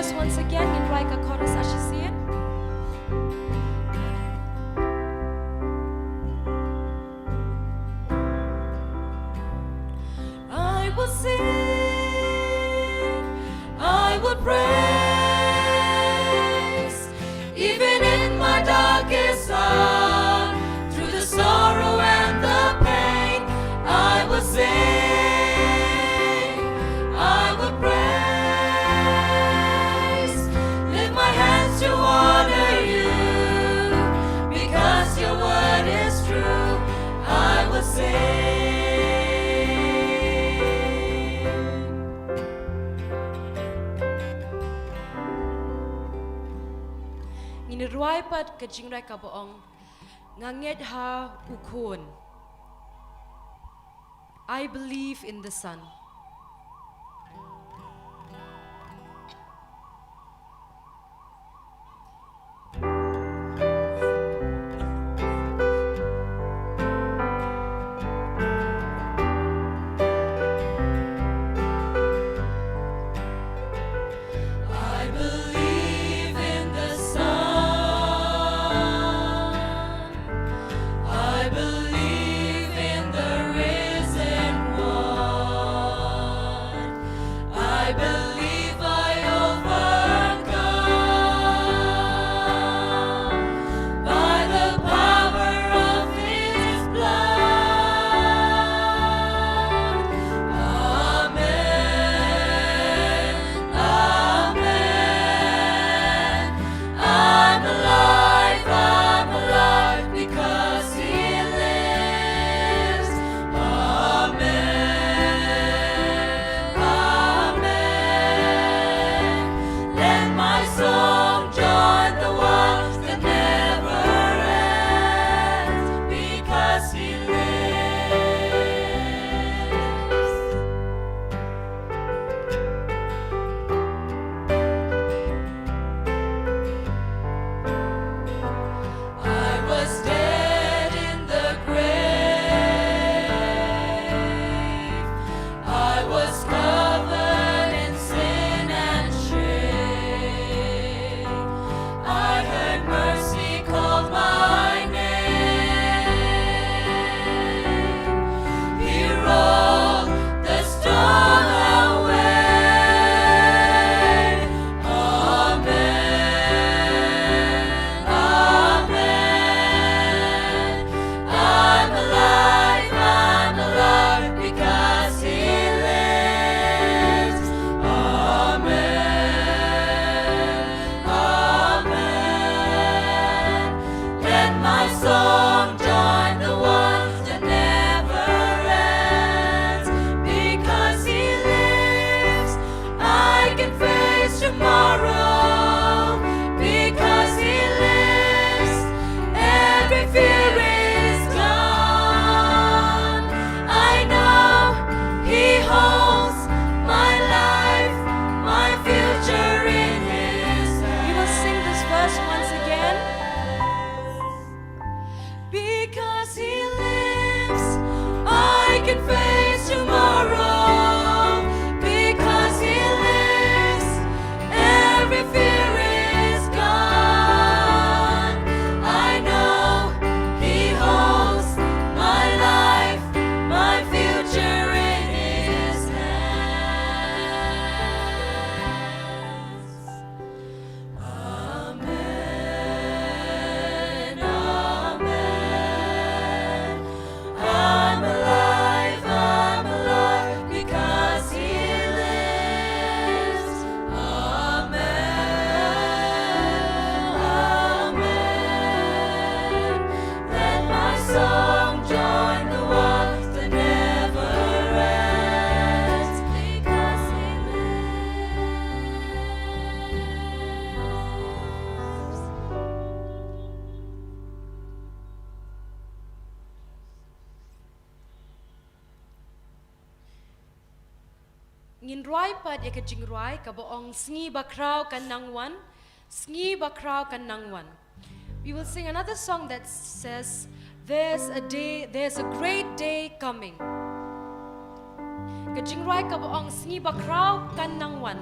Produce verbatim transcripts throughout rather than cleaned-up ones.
Once again, ngin rwai ka chorus ha shisien. I will sing, I will praise, even in my darkest hour, through the sorrow and the pain, I will sing, I will praise, lift my hands to honor you, because your word is true, I will sing. Ngin rwai pat ka jingrwai kaba ong, Nga ngeit ha U Khun. I believe in the Son. I believe in the Son. I believe in the risen one. I believe I overcome by the power of his blood. Amen. Amen. I'm alive, I'm alive because he lives. Amen. Amen. Let my song join the ones that never ends because he lives. I was dead in the grave. I was covered in sin and shame. I heard mercy call my name. He rolled the stone away. Amen. Amen. I'm alive, I'm alive because he lives. Amen. Amen. Let my song join the ones that never ends. Because he lives, I can face tomorrow. Because he lives, every fear is gone. I know he holds my life, my future in his hands. We will sing this verse once again. Because he lives, I can face tomorrow. Because he lives, every fear is gone. I know he holds my life, my future in his hands. Amen, amen. I'm alive, I'm alive because he lives. Amen, amen. Let my song join the ones that never ends because he lives. Ngin rwai pat ïa ka jingrwai kaba ong Sngi Bakhraw Kan Nang Wan. Sngi Bakhraw Kan Nang Wan. We will sing another song that says, There's a day, there's a great day coming. Ka jingrwai kaba ong sngi ba khraw kan nang wan.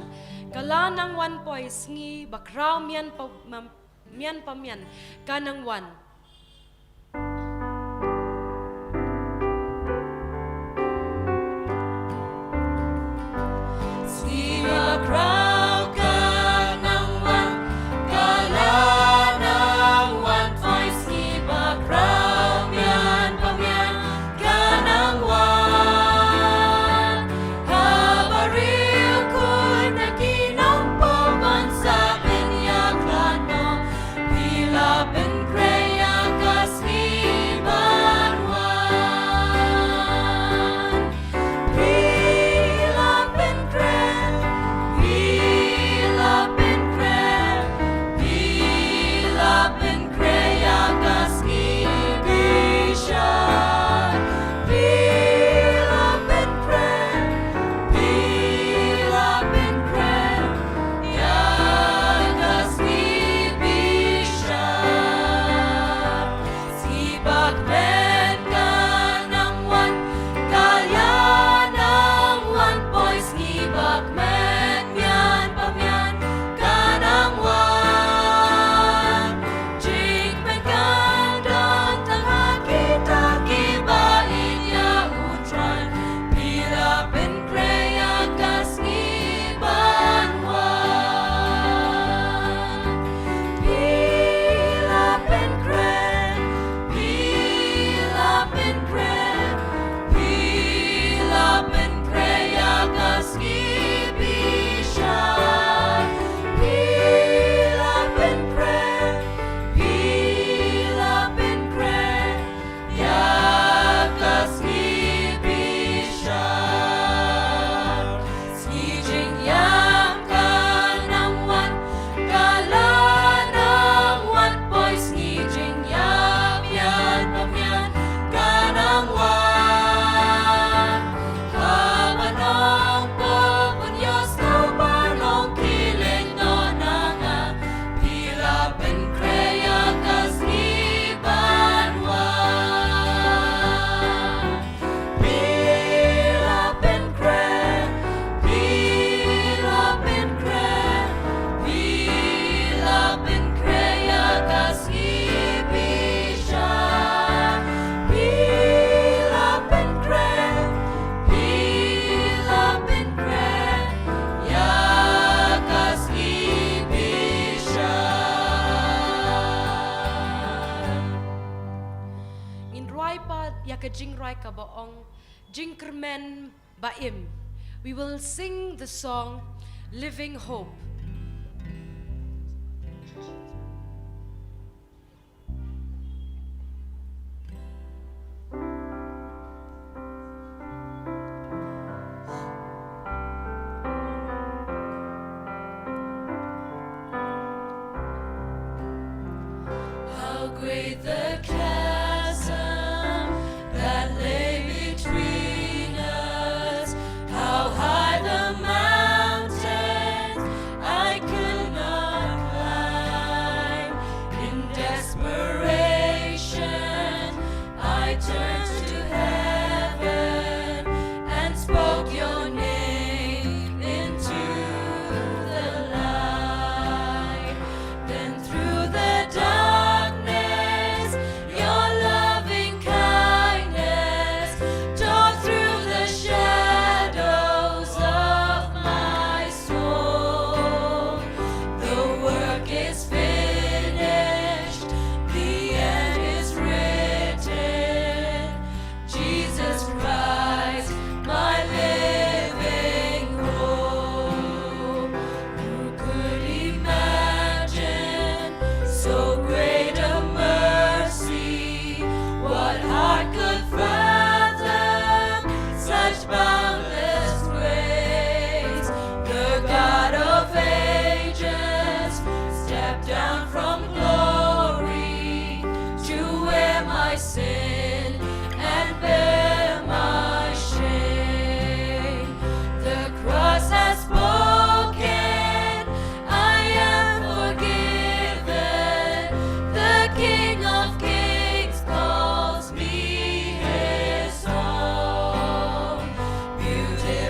Ka la nang wan poi sngi ba khraw mian pa, ma, mian pa mian kan nang wan. Sngi ba khraw kan nang wan, ka la nang wan poi sngi ba khraw mian pa mian kan nang wan. Haba riewkhuid na ki nongpop ban sa pynïakhlad noh, phi la pynkhreh ïa ka sngi ban wan. Phi la pynkhreh, phi la pynkhreh, phi la pynkhreh ïa ka sngi bishar. Phi la pynkhreh, phi la pynkhreh ïa ka sngi bishar. Sngi ba kmen ka nang wan, ka la nang wan poi sngi ba kmen mian pa mian ka nang wan. Jingpynkyndong tang ha kita kiba ïeit ïa U Trai, phi la pynkhreh ïa ka sngi ban wan. Phi la pynkhreh, phi la pynkhreh, phi la pynkhreh ïa ka sngi bishar. Phi la pynkhreh, phi la pynkhreh ïa ka sngi bishar. Sngi jingïap ka nang wan, ka la nang wan poi sngi jingïap mian pa mian ka nang wan. Haba nongpop pynïohsngew ba long ki leit noh na nga, phi la pynkhreh ïa ka sngi ban wan. Phi la pynkhreh, phi la pynkhreh, phi la pynkhreh ïa ka sngi bishar. Phi la pynkhreh, phi la pynkhreh ïa ka sngi bishar. Ngin rwai pat ïa ka jingrwai kaba ong Jingkyrmen Ba Im. We will sing the song Living Hope. How great the chasm that lay between us, how high the mountains I could not climb. In desperation, I turned to heaven and spoke your name into the light. Then through the darkness, your loving kindness tore through the shadows of my soul. The work is finished, the end is written. Jesus Christ, my living hope. Who could imagine so great a mercy? What heart could fathom such boundless grace? The God of ages stepped down from glory to wear my sin and bear my shame. The cross has spoken, I am forgiven. The King of Kings calls me his own. Beautiful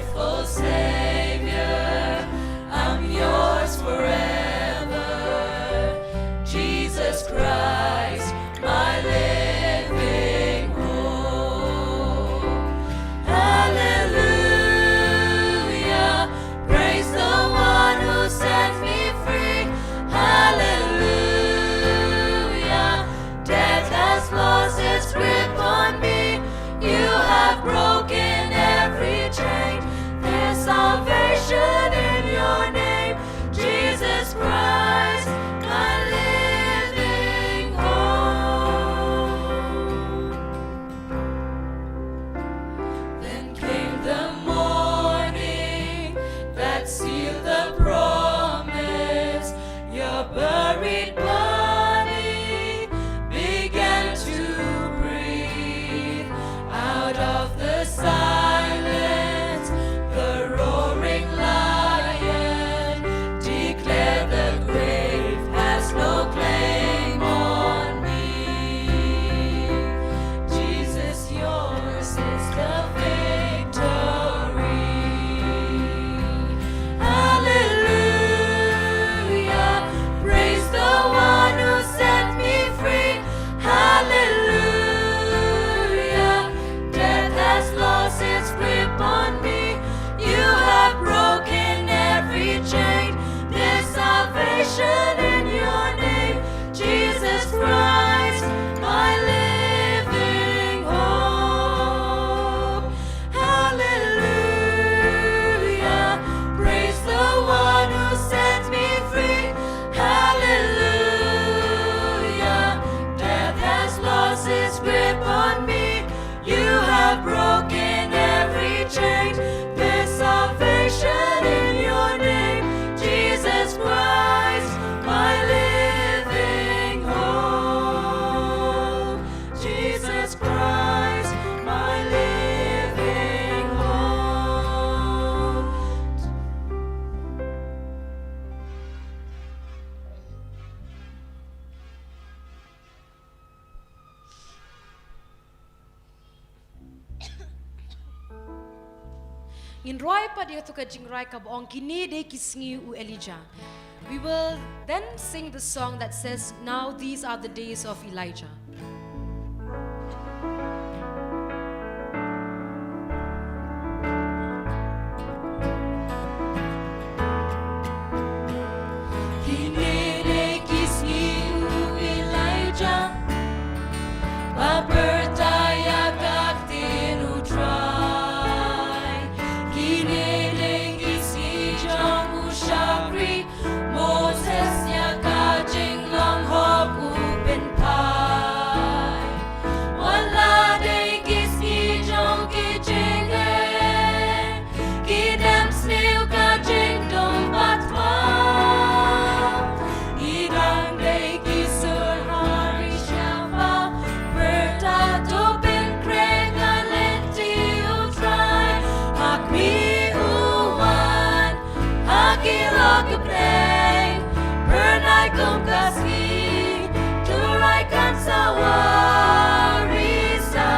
His grip on me. You have broken every chain. There's salvation in your name, Jesus Christ, my living hope. Jesus Christ, my living hope. Ngin rwai pat ïa kato ka jingrwai kaba ong Kine Dei Ki Sngi U Elijah. We will then sing the song that says, Now These Are the Days of Elijah. Kine dei ki sngi u Elijah, ba pyrta ïa ka ktien U Trai. Kine dei ki sngi jong u shakri Moses, ïa ka jinglong hok u pynphai. Wat la dei ki sngi jong ki jingeh, ki dem sniew ka jingdum bad thaw. Ngi dang dei ki sur ha ri shaba, pyrta to pynkhreh ka lynti U Trai. Ha khmih u wan ha ki lok ka bneng, pyrnai kum ka sngi, Trai kan sa wari sa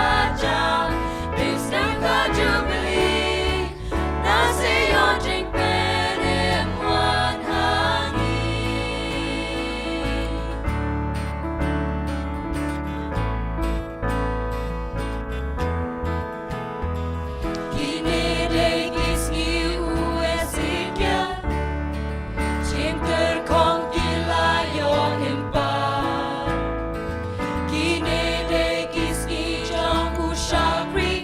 jam, bad snem ka Jubili, na Zion jingpynim wan ha ngi. Kine dei ki sngi u Ezekiel, jingkyrkhu ki la ïoh im pat. Kine dei ki sngi jong u shakri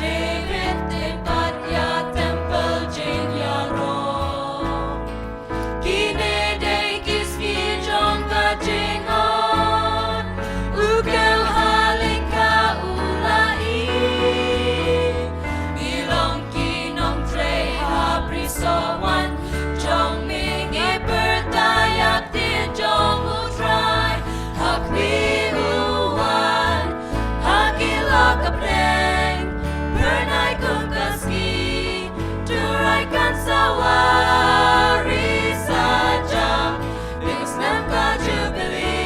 David, te pat ïa temple jingïaroh. Kine dei ki sngi jong ka jingon, u kiew ha lyngkha u la ïoh. Ngi long ki nongtrei ha priesowan jong me, ngi pyrta ïa ka ktien jong U Trai. Ha khmih u wan ha ki lok ka bneng, pyrnai kum ka sngi, Trai kan sa wari sa jam, bad snem ka Jubili,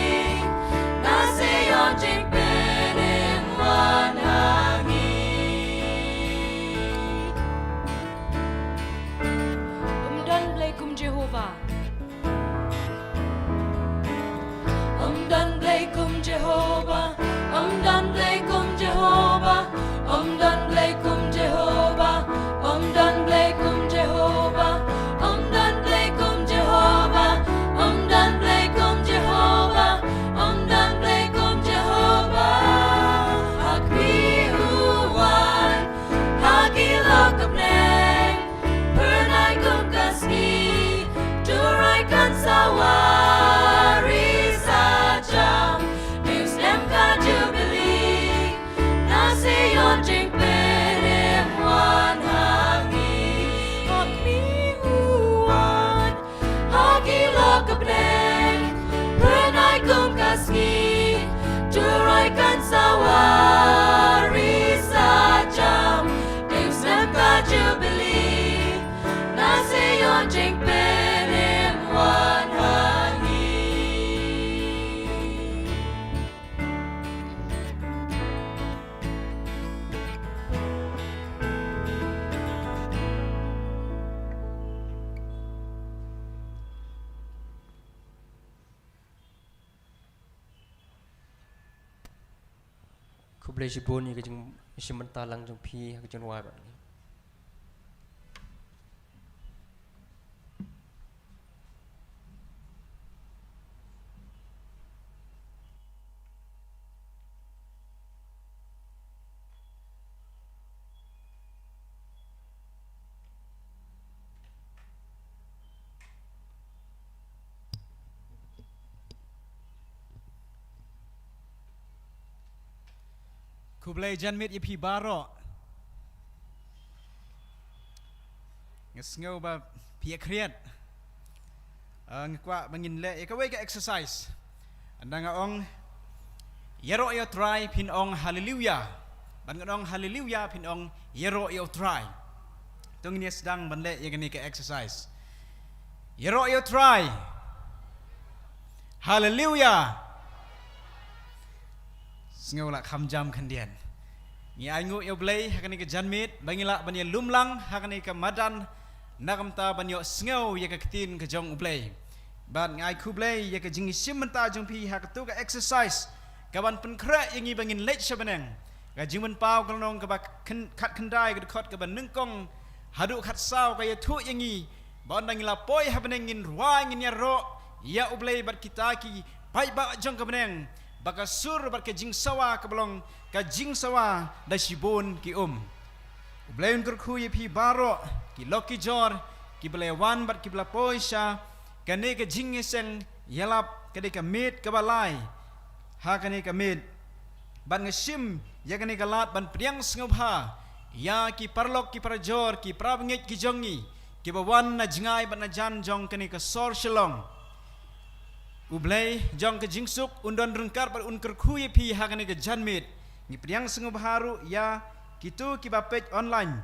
na Zion jingpynim wan ha ngi. Ym don Blei kum Jehobah. Ym don Blei kum Jehobah, ym don Blei kum Jehobah, ym don Blei kum Jehobah, ym don Blei kum Jehobah, ym don Blei kum Jehobah, ym don Blei kum Jehobah, ym don Blei kum Jehobah. Ha khmih u wan ha ki lok ka bneng, pyrnai kum ka sngi, Trai kan sa wari sa jam, bad snem ka Jubili, na Zion jingpynim wan ha ngi. Ha khmih u wan ha ki lok ka bneng, pyrnai kum ka sngi, Trai kan sa wari sa jam, bad snem ka Jubili, na Zion jingpynim wan ha ngi. Khublei shibun ïa ka jingshim bynta lang jong phi ha ka jingrwai bad ngi. Khublei janmiet ïa phi baroh. Nga sngew ba phi ïa khriat. Ah, nga kwah ba ngin leh ïa kawei ka exercise. Ynda nga ong, "Ïaroh ïa U Trai," phin ong, "Haleluya." Ban ngan ong, "Haleluya," phin ong, "Ïaroh ïa U Trai." To ngin ïa sdang ban leh ïa kane ka exercise. Ïaroh ïa U Trai. Haleluya. Sngew lah kham jam khyndiat. Ngi ai nguh ïa U Blei ha kane ka janmiet, ba ngi lah ban ïa lum lang ha kane ka madan, na ka bynta ban ïoh sngew ïa ka ktien ka jong U Blei. Bad ngi ai khublei ïa ka jingïashim bynta jong phi ha katto ka exercise, ka ban pynkhreh ïa ngi ba ngin leit sha bneng. Ka Jingpynpaw ka lynnong kaba khyn-, khatkhyndai, ka dkhot kaba nyngkong haduh khatsaw, ka ïathuh ïa ngi ba ynda ngi la poi ha bneng, ngin rwai, ngin ïaroh ïa U Blei bad kita ki paidbah jong ka bneng, ba ka sur bad ka jingsawa kaba long ka jingsawa da shibun ki um. U Blei un kyrkhu ïa phi baroh, ki lok ki jor, kiba la wan bad kiba la poi sha kane ka jingïaseng ïalap, ka dei ka miet kaba lai ha kane ka miet. Bad nga shim ïa kane ka lad ban pdiang sngewbha ïa ki paralok, ki parajor, ki parabangeit ki jong ngi, kiba wan na jngai bad na jan jong kane ka sor Shillong. U Blei jong ka jingsuk un don ryngkat bad un kyrkhu ïa phi ha kane ka janmiet. Ngi pdiang sngewbha ruh ïa kito kiba peit online.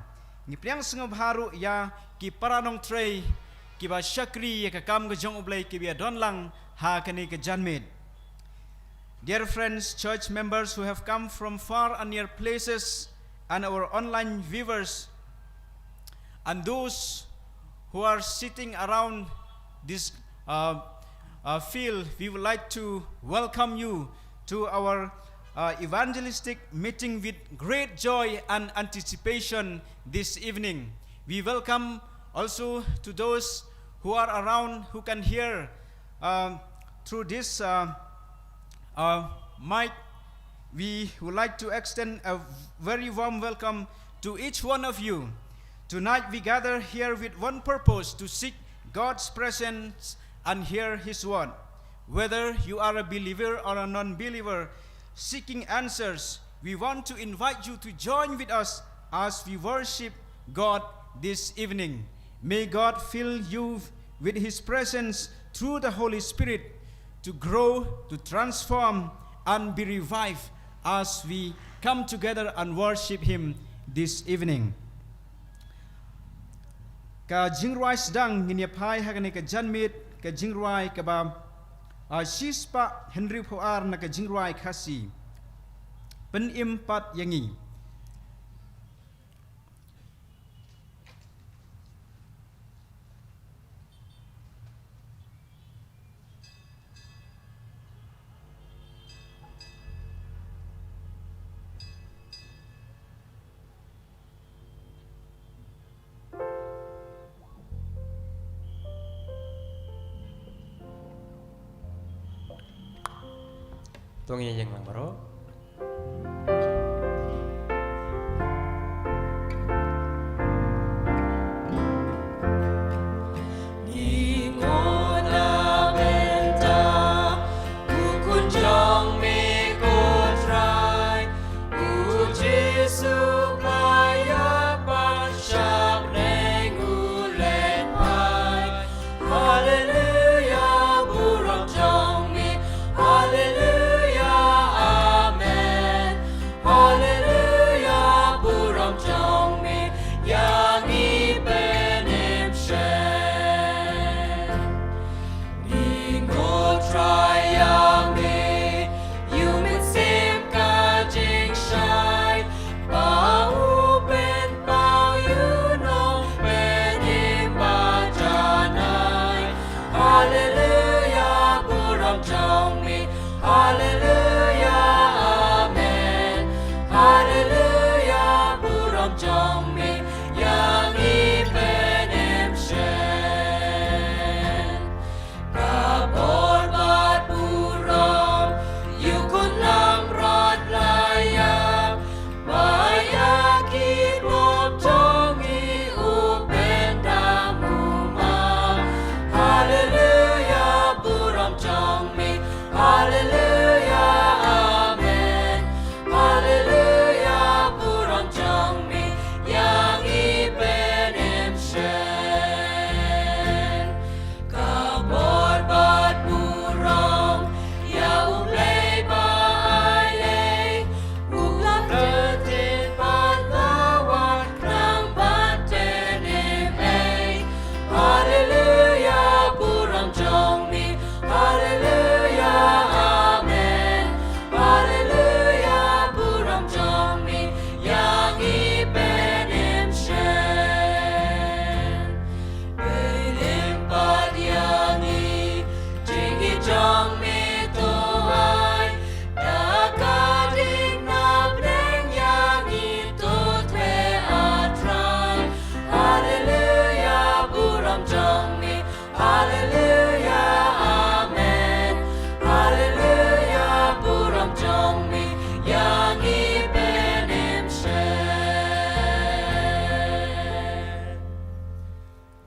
Ngi pdiang sngewbha ruh ïa ki para nongtrei kiba shakri ïa ka kam ka jong U Blei, kiba ïa don lang ha kane ka janmiet. Dear friends, church members who have come from far and near places, and our online viewers, and those who are sitting around this, uh, uh, field, we would like to welcome you to our, uh, evangelistic meeting with great joy and anticipation this evening. We welcome also to those who are around, who can hear, um, through this, uh, uh, mic. We would like to extend a very warm welcome to each one of you. Tonight we gather here with one purpose: to seek God's presence and hear His word. Whether you are a believer or a non-believer seeking answers, we want to invite you to join with us as we worship God this evening. May God fill you with His presence through the Holy Spirit to grow, to transform, and be revived as we come together and worship Him this evening. Ka jingrwai sdang ngin ïa phai ha kane ka janmiet, ka jingrwai kaba, ah, shispah hynriewphew ar na ka jingrwai Khasi. Pynim pat ïa ngi. To ngin ïeng lang baroh. Hallelujah, burom jong me. Hallelujah, amen.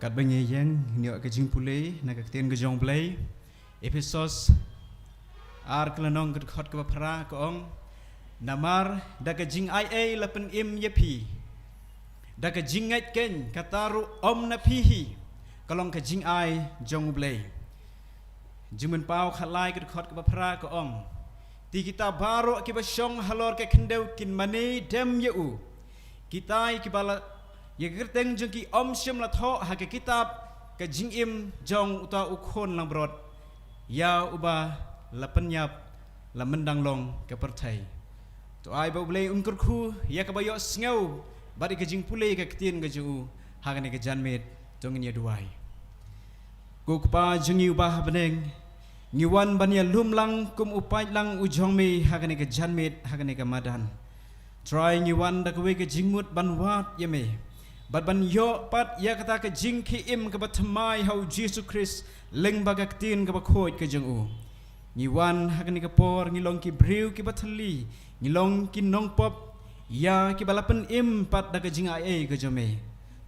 Katba ngi ïeng, ngi ïoh ka jingpule na ka ktien ka jong U Blei. Ephesos ar ka lynnong ka dkhot kaba phra ka ong, namar da ka jingai ei la pynim ïa phi, da ka jingngeit keiñ, kata ruh ym na phi hi, ka long ka jingai jong U Blei. Jingmynpaw khatlai ka dkhot kaba phra ka ong, te kita baroh kiba shong halor ka khyndew kin mane dem ïa u. Kita kiba la ïa ka kyrteng jong ki ym shym la thoh ha ka kitab ka jingim jong uta u khun langbrot, ïa uba la pynïap la myndang long ka pyrthei. To ai ba U Blei un kyrkhu ïa kaba ïohsngew bad ïa ka jingpule ka ktien ka jong u ha kane ka janmiet. To ngin ïa duwai. Ko Kpa jong ngi uba ha bneng, ngi wan ban ïalum lang kum u paid lang u jong me ha kane ka janmiet, ha kane ka madan. Trai, ngi wan da kawei ka jingmut ban wad ïa me bad ban ïoh pat ïa kata ka jingkhie im kaba thymmai ha U Jisu Khrist lyngba ka ktien kaba khuid ka jong u. Ngi wan ha kane ka por, ngi long ki briew kiba thylli, ngi long ki nongpop ïa kiba la pynim pat da ka jingai ei ka jong me.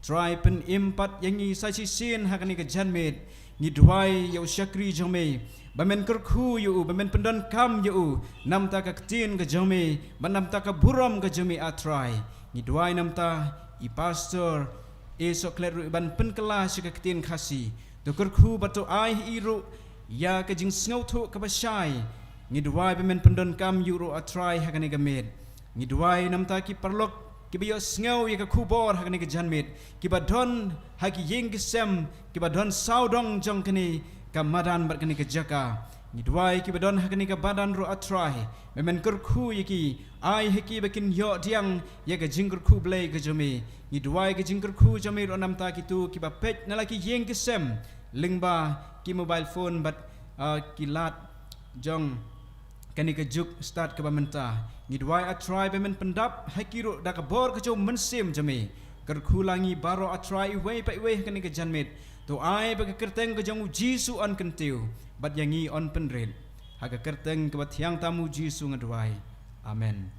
Trai, pynim pat ïa ngi sa shisien ha kane ka janmiet. Ngi duwai ïa u shakri jong me ba men kyrkhu ïa u, ba men pyndonkam ïa u namta ka ktien ka jong me, ba namta ka burom ka jong me, A Trai. Ngi duwai namta i pastor, i soklet ruh i ban pynkylla sha ka ktien Khasi. To kyrkhu bad to ai ha i ruh ïa ka jingsngewthuh kaba shai. Ngi duwai ba men pyndonkam ïa u ruh, A Trai, ha kane ka miet. Ngi duwai namta ki paralok kiba ïohsngew ïa ka khubor ha kane ka janmiet, kiba don ha ki ïing ki sem, kiba don sawdong jong kane ka madan bad kane ka jaka. Ngi duwai kiba don ha kane ka madan ruh, A Trai, ba men kyrkhu ïa ki, ai ha ki ba kin ïoh diang ïa ka jingkyrkhu Blei ka jong me. Ngi duwai ka jingkyrkhu jong me ruh namta kito kiba peit na la ki ïing ki sem lyngba ki mobile phone bad, ah, ki lad jong kane ka juk stad kaba mynta. Ngi duwai, A Trai, ba men pyndap ha ki ruh da ka bor ka jong u Mynsiem jong me. Kyrkhu la ngi baroh, A Trai, iwei pa iwei ha kane ka janmiet. To ai ba ka kyrteng ka jong U Jisu yn kyntiew bad ïa ngi yn pynrit. Ha ka kyrteng kaba thiang tam U Jisu nga duwai. Amen.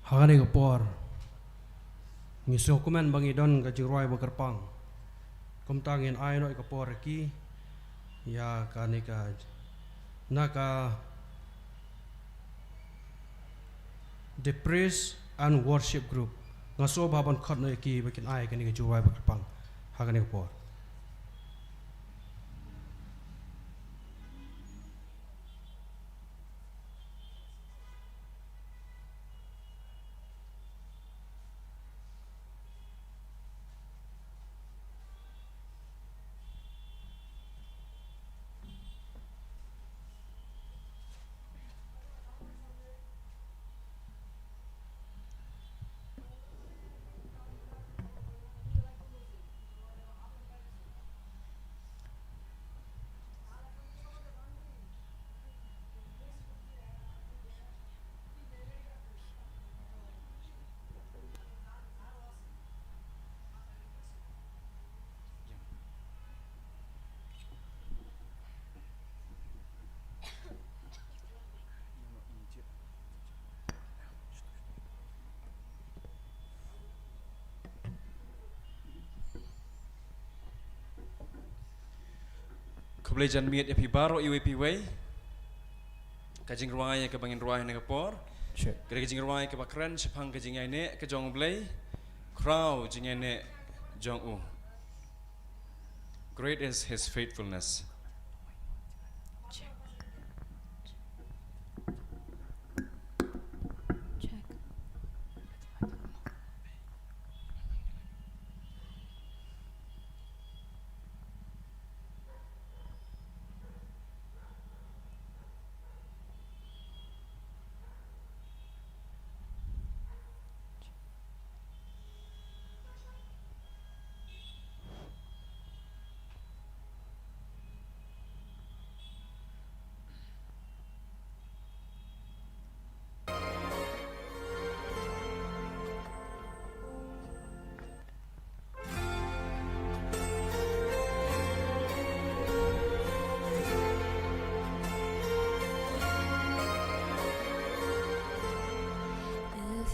Ha kane ka por ngi sngewkmen ba ngi don ka jingrwai ba kyrpang. Kumta ngin ai noh ïa ka por ïa ki, ïa kane ka, na ka The Praise and Worship Group. Nga sngewbha ban khot noh ïa ki ba kin ai kane ka jingrwai ba kyrpang ha kane ka por. Khublei janmiet ïa phi baroh iwei pa iwei. Ka jingrwai kaba ngin rwai ha kane ka por, check, ka dei ka jingrwai kaba kren shaphang ka jingïaineh ka jong U Blei. Khraw jingïaineh jong u. Great is his faithfulness. Check. Check.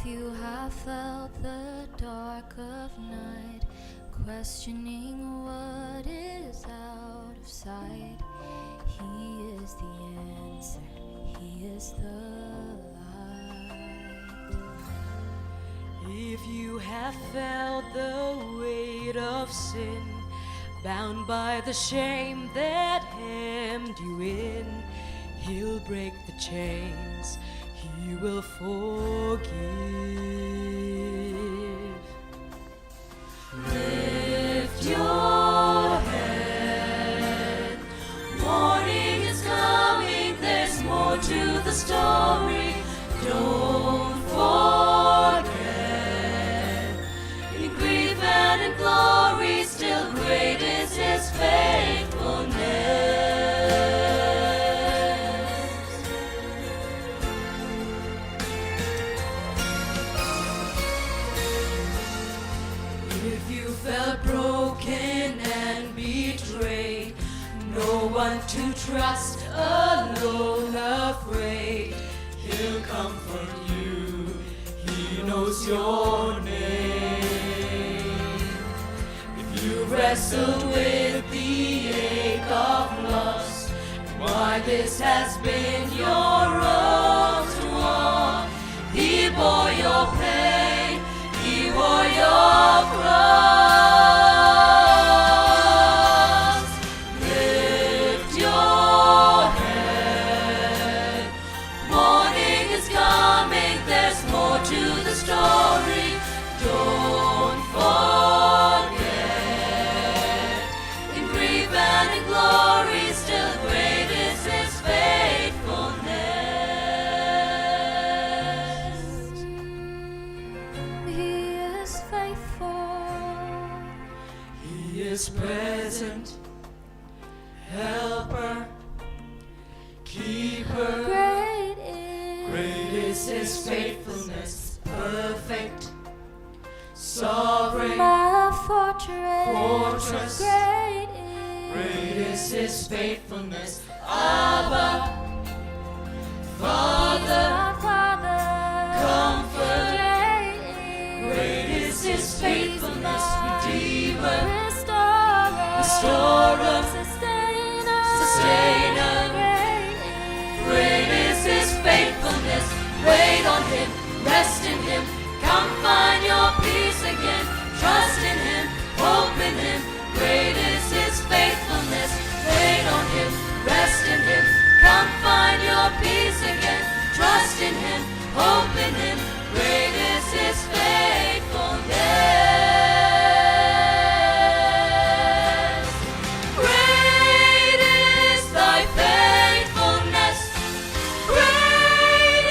You have felt the dark of night, questioning what is out of sight. He is the answer, He is the light. If you have felt the weight of sin, bound by the shame that hemmed you in, He'll break the chains, He will forgive. Lift your head, morning is coming, there's more to the story. Don't forget, in grief and in glory, still great is His faithfulness. If you felt broken and betrayed, no one to trust, alone, afraid, He'll comfort you. He knows your name. If you wrestled with the ache of loss, why this has been your road to war, He bore your pain, He wore your cross. Lift your head, morning is coming, there's more to the story. Don't forget, in grief and in glory, still great is His faithfulness. He is faithful. He is present, helper, keeper. Great is Great is His faithfulness, perfect, sovereign, my fortress. Fortress. Great is Great is His faithfulness, Abba, Father, Father, Comfort. Great is Great is His faithfulness, Redeemer, Restorer, Restorer, Sustainer, Sustainer. Great is Great is His faithfulness. Wait on Him, rest in Him. Come find your peace again. Trust in Him, hope in Him. Great is His faithfulness. Wait on Him, rest in Him. Come find your peace again. Trust in Him, hope in Him. Great is His faithfulness. Great is Thy faithfulness. Great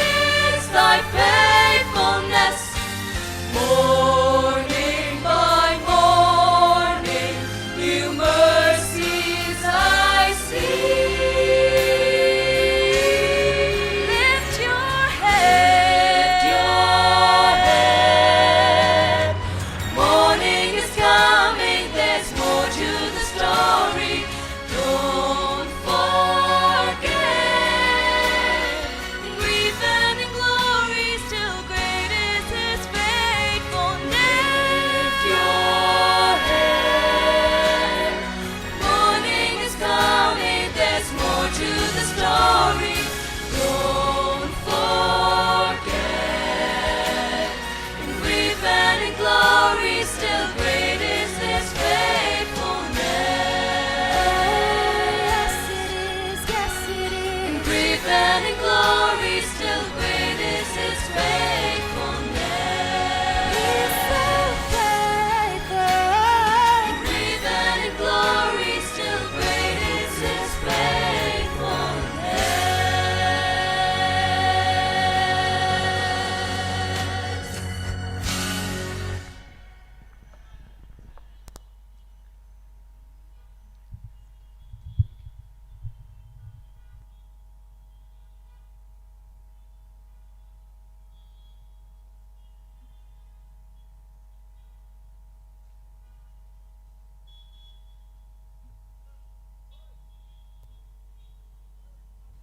is Thy faithfulness. Morning by morning, new mercies I see. Lift your head. Lift your head. Morning is coming, there's more to the story. Don't forget. In grief and in glory, still great is His faithfulness. Lift your head. Morning is coming, there's more to the story. Don't forget. In grief and in glory, still great is His faithfulness. Yes, it is, yes, it is. In grief and in glory, still great is His faithfulness. He's so faithful. In grief and in glory, still great is His faithfulness.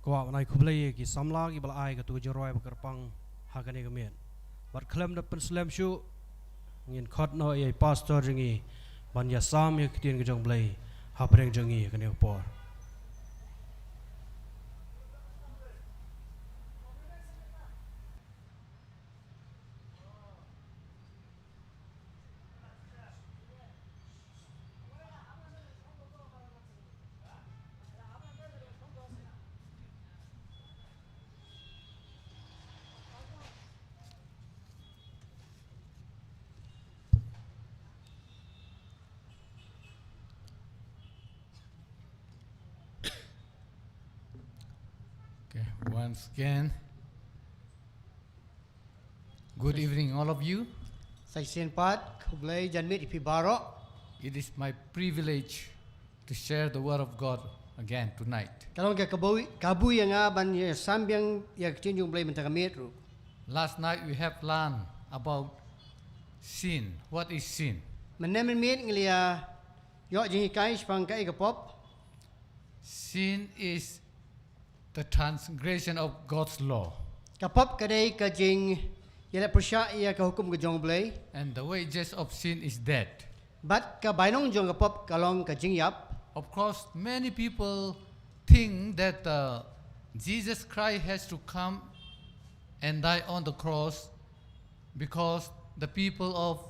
Kwah ban ai khublei ïa ki samla kiba la ai ka tu ka jingrwai ba kyrpang ha kane ka miet. Bad khlem da pynslem shuh, ngin khot noh ïa i pastor jong ngi ban ïasam ïa ka ktien ka jong U Blei hapdeng jong ngi ha kane ka por. Okay, once again, good evening, all of you. Sa shisien pat, khublei janmiet ïa phi baroh. It is my privilege to share the word of God again tonight. Ka long ka kabu, kabu ïa nga ban ïasam biang ïa ka ktien jong U Blei mynta ka miet ruh. Last night we have learned about sin. What is sin? Mynne mynmiet ngi la ïoh jinghikai shaphang kaei ka pop. Sin is the transgression of God's law. Ka pop ka dei ka jingïaleh pyrshah ïa ka hukum ka jong U Blei. And the wages of sin is death. Bad ka bainong jong ka pop ka long ka jingïap. Of course, many people think that uh, Jesus Christ has to come and die on the cross because the people of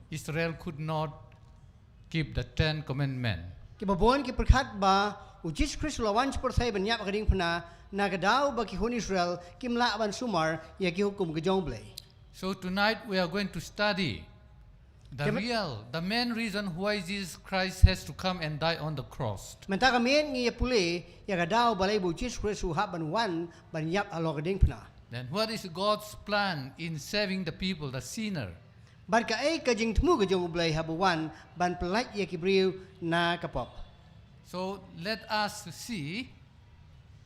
Israel could not keep the Ten Commandments. Kiba bun ki pyrkhat ba U Jisu Khrist u la wan sha pyrthei ban ïap ha ka diengphna, na ka daw ba ki khun Israel kim lah ban sumar ïa ki hukum ka jong U Blei. So tonight we are going to study the Kemne- real, the main reason why Jesus Christ has to come and die on the cross. Mynta ka miet ngi ïa pule ïa ka daw balei ba U Jisu Khrist u hap ban wan ban ïap halor ka diengphna. Then what is God's plan in saving the people, the sinner? Bad kaei ka jingthmu ka jong U Blei haba u wan ban pyllait ïa ki briew na ka pop. So let us see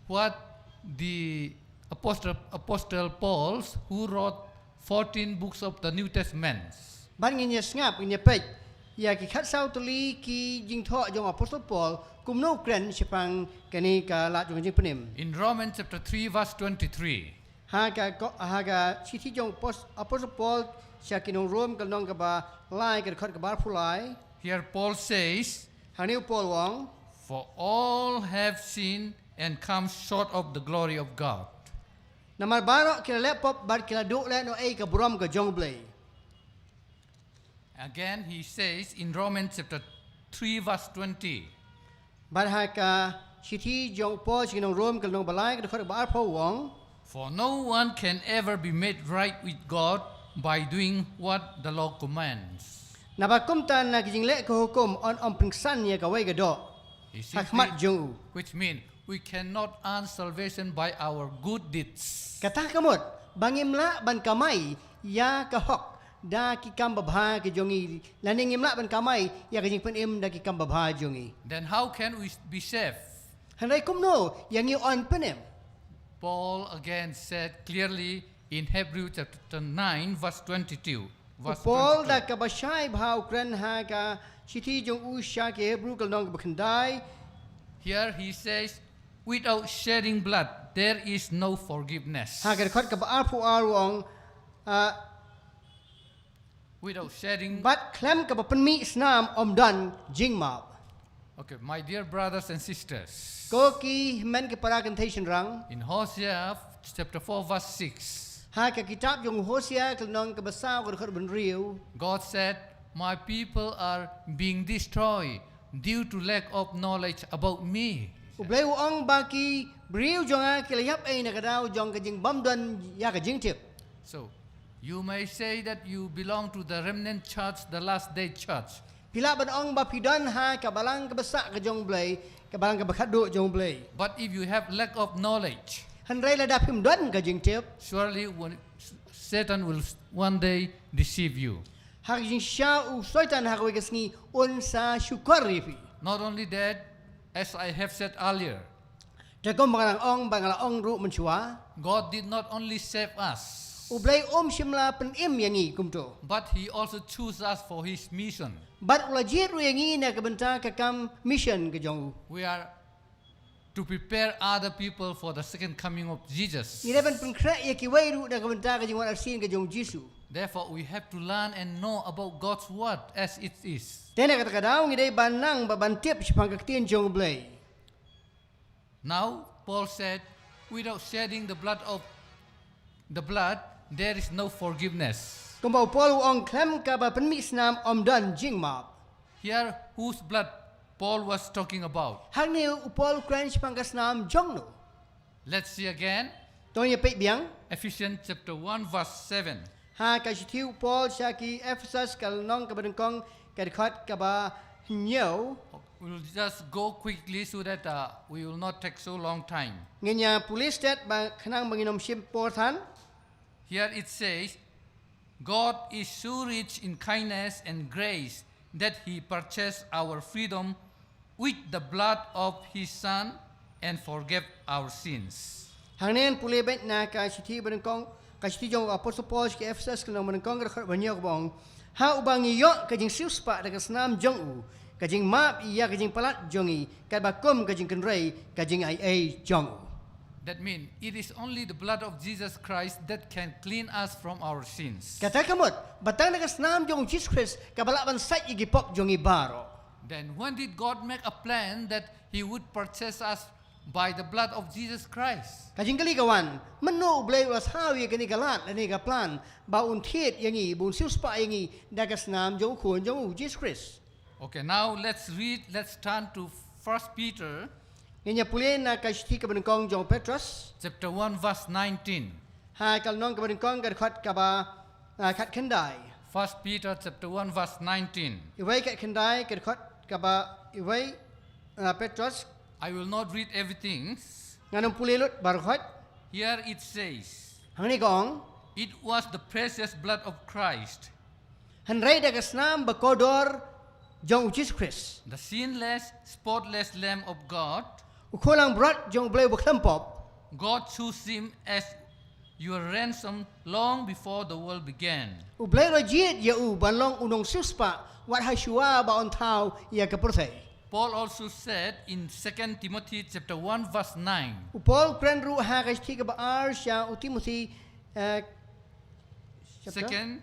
what the apostle, apostle Paul, who wrote fourteen books of the New Testament. Bad ngin ïa sngap, ngin ïa peit ïa ki khatsaw tylli ki jingthoh jong Apostle Paul, kumno u kren shaphang kane ka lad jong ka jingpynim. In Romans chapter three verse twenty-three. Ha ka ko-, ha ka shithi jong Apos-, Apostle Paul sha ki nong Rom ka lynnong kaba lai ka dkhot kaba arphew lai. Here Paul says, Hangne u Paul u ong, "For all have sinned and come short of the glory of God." Namar baroh ki la leh pop bad ki la duh lehnohei ka burom ka jong U Blei. Again, he says in Romans chapter three, verse twenty. Bad ha ka shithi jong u Paul sha ki nong Rom ka lynnong ba lai ka dkhot ba arphew u ong, "For no one can ever be made right with God by doing what the law commands." Naba kumta na ki jingleh ka hukum yn ym pynksan ïa kawei ka doh. You see, ha khmat we, jong u. Which mean we cannot earn salvation by our good deeds. Kata ka mut, ba ngim lah ban kamai ïa ka hok da ki kam babha ki jong ngi, lane ngim lah ban kamai ïa ka jingpynim da ki kam babha jong ngi. Then how can we be saved? Hynrei kumno ïa ngi yn pynim? Paul again said clearly in Hebrew chapter nine, verse twenty-two. U Paul da kaba shai bha u kren ha ka shithi jong u sha ki Hebru ka lynnong kaba khyndai. Here he says, "Without shedding blood, there is no forgiveness." Ha ka dkhot kaba arphew ar u ong, ah, "Without shedding." Bad khlem kaba pynmih snam ym don jingmap. Okay, my dear brothers and sisters. Ko ki hynmen ki para kynthei shynrang. In Hosea chapter four verse six. Ha ka kitab jong Hosea ka lynnong kaba saw ka dkhot ba hynriew. God said, "My people are being destroyed due to lack of knowledge about me." U Blei u ong ba ki briew jong nga ki la ïap ei na ka daw jong ka jingbym don ïa ka jingtip. So, you may say that you belong to the remnant church, the last day church. Phi lah ban ong ba phi don ha ka balang kaba sah ka jong U Blei, ka balang kaba khatduh jong U Blei. But if you have lack of knowledge, hynrei lada phim don ka jingtip, surely one, Satan will s-, one day deceive you. Ha ka jingshisha u Soitan ha kawei ka sngi un sa shukor ïa phi. Not only that, as I have said earlier, te kumba nga la ong, ba nga la ong ruh mynshuwa. God did not only save us, U Blei um shym la pynim ïa ngi kumto. But he also chose us for his mission. Bad u la jied ruh ïa ngi na ka bynta ka kam mission ka jong u. We are to prepare other people for the second coming of Jesus. Ngi dei ban pynkhreh ïa kiwei ruh na ka bynta ka jingwan arsien ka jong u Jisu. Therefore, we have to learn and know about God's word as it is. Te na kata ka daw ngi dei ban nang bad ban tip shaphang ka ktien jong u Blei. Now, Paul said, without shedding the blood of the blood, there is no forgiveness. Kumba u Paul u ong, khlem kaba pynmih snam ym don jingmap. Here, whose blood Paul was talking about? Hangne u Paul u kren shaphang ka snam jong no. Let's see again. To ngin ïa peit biang. Ephesians chapter one verse seven. Ha ka shithi u Paul sha ki Ephesus ka lynnong kaba nyngkong ka dkhot kaba hynñiew. We'll just go quickly so that uh, we will not take so long time. Ngin ïa pule stet ba khnang ba ngin ym shim por than. Here it says, God is so rich in kindness and grace that he purchased our freedom with the blood of his son and forgave our sins. Hangne ngan pule beit na ka shithi ba nyngkong, ka shithi jong u Apostol Paul sha ki Ephesus ka lynnong ba nyngkong ka dkhot ba hynñiew kaba ong, ha uba ngi ïoh ka jingsiewspah da ka snam jong u, ka jingmap ïa ka jingpalat jong ngi, katba kum ka jingkynrei ka jingaiei jong u. That means it is only the blood of Jesus Christ that can clean us from our sins. Kata ka mut, ba tang da ka snam jong u Jisu Khrist kaba lah ban sait ïa ki pop jong ngi baroh. Then when did God make a plan that he would purchase us by the blood of Jesus Christ? Ka jingkylli ka wan, mynno u Blei u la thaw ïa kane ka lad lane ka plan ba un thied ïa ngi, ba un siewspah ïa ngi da ka snam jong u khun jong u Jisu Khrist. Okay, now let's read, let's turn to First Peter. Ngin ïa pule na ka shithi kaba nyngkong jong u Petros. Chapter one verse nineteen. Ha ka lynnong kaba nyngkong ka dkhot kaba ah, khatkhyndai. First Peter chapter one verse nineteen. Iwei khatkhyndai ka dkhot kaba iwei ah, Petros. I will not read everything. Ngan ym pule lut baroh khoit. Here it says. Hangne ka ong. It was the precious blood of Christ. Hynrei da ka snam ba kordor jong u Jisu Khrist. The sinless, spotless Lamb of God. U khun langbrot jong u Blei uba khlem pop. God chose him as your ransom long before the world began. U Blei u la jied ïa u ban long u nongsiewspah wat ha shuwa ba un thaw ïa ka pyrthei. Paul also said in Second Timothy chapter one verse nine. U Paul u kren ruh ha ka shithi kaba ar sha u Timothi eh, chapter? Second,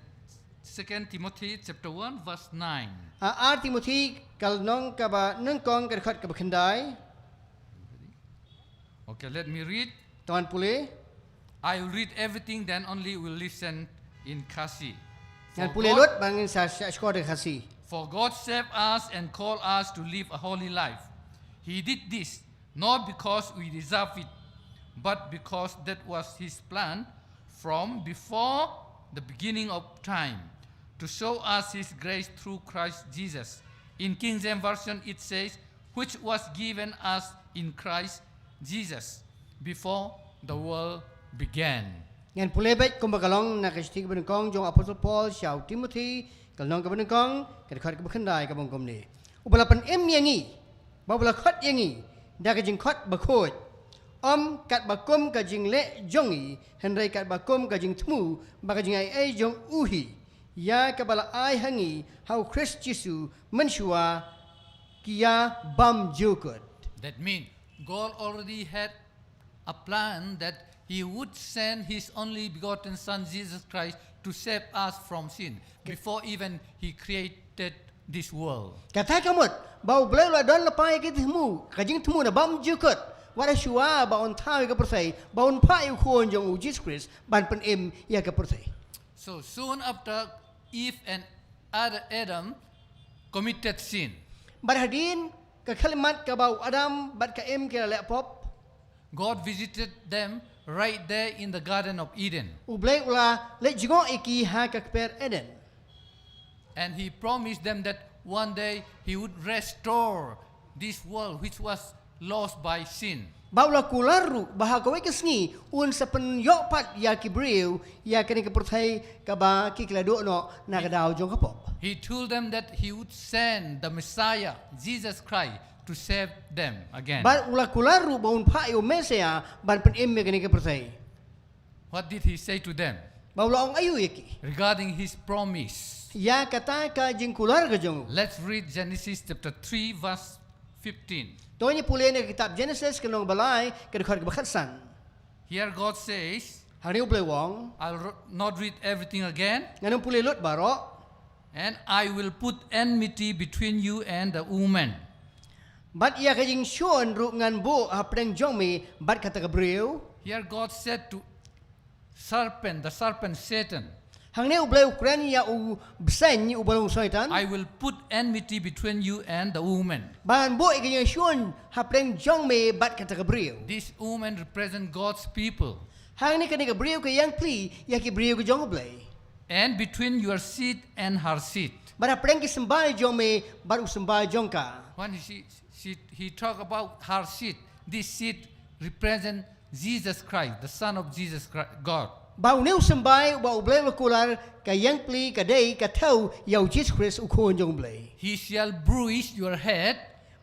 Second Timothy chapter one verse nine. Ha ar Timothi ka lynnong kaba nyngkong ka dkhot kaba khyndai. Okay, let me read. To ngan pule. I will read everything, then only we'll listen in Khasi. Ngan pule lut ba ngin sa sa shkor da Khasi. For God saved us and called us to live a holy life. He did this not because we deserve it, but because that was His plan from before the beginning of time, to show us His grace through Christ Jesus. In King James Version, it says, which was given us in Christ Jesus before the world began. Ngan pule beit kumba ka long na ka shithi kaba nyngkong jong u Apostol Paul sha u Timothi, ka lynnong kaba nyngkong, ka dkhot kaba khyndai kaba ong kumne. Uba la pynim ïa ngi, bad uba la khot ïa ngi, da ka jingkhot bakhuid. Ym katba kum ka jingleh jong ngi, hynrei katba kum ka jingthmu, bad ka jingaiei jong u hi. Ïa kaba la ai ha ngi, ha u Khrist Jisu, mynshuwa, ki ïa bymjukut. That means, God already had a plan that He would send His only begotten Son, Jesus Christ, to save us from sin before even He created this world. Kata ka mut, ba u Blei u la don lypa ïa ka jingthmu, ka jingthmu na bymjukut, wat ha shuwa ba un thaw ïa ka pyrthei, ba un phah ïa u khun jong u Jisu Khrist, ban pynim ïa ka pyrthei. So soon after Eve and other Adam committed sin. Bad hadien ka khyllipmat kaba u Adam bad ka Im ki la leh pop. God visited them right there in the Garden of Eden. U Blei u la leit jngoh ïa ki ha ka kper Eden. And he promised them that one day he would restore this world which was lost by sin. Bad u la kular ruh ba ha kawei ka sngi un sa pynïoh pat ïa ki briew ïa kane ka pyrthei kaba ki la duh noh na ka daw jong ka pop. He told them that he would send the Messiah, Jesus Christ, to save them again. Bad u la kular ruh ba un phah ïa u Messiah ban pynim ïa kane ka pyrthei. What did he say to them? Ba u la ong aïu ïa ki regarding his promise? Ïa kata ka jingkular ka jong u. Let's read Genesis chapter three verse fifteen. To ngin pule na ka kitab Genesis ka lynnong ba lai ka dkhot kaba khatsan. Here God says, Hangne U Blei u ong, I'll ro- not read everything again. Ngan ym pule lut baroh. And I will put enmity between you and the woman. Bad ïa ka jingshun ruh ngan buh hapdeng jong me bad kata ka briew. Here God said to serpent, the serpent Satan, Hangne U Blei u kren ïa u bseiñ, u ba long Soitan. I will put enmity between you and the woman. Ban buh ïa ka jingshun hapdeng jong me bad kata ka briew. This woman represent God's people. Hangne kane ka briew ka ïeng pli ïa ki briew ka jong U Blei. And between your seed and her seed. Bad hapdeng ki symbai jong me bad u symbai jong ka. When she, she, he talk about her seed, this seed represent Jesus Christ, the Son of Jesus Christ, God. Ba une u symbai uba U Blei u la kular ka ïeng pli ka dei ka thew ïa u Jisu Khrist u khun jong U Blei. He shall bruise your head.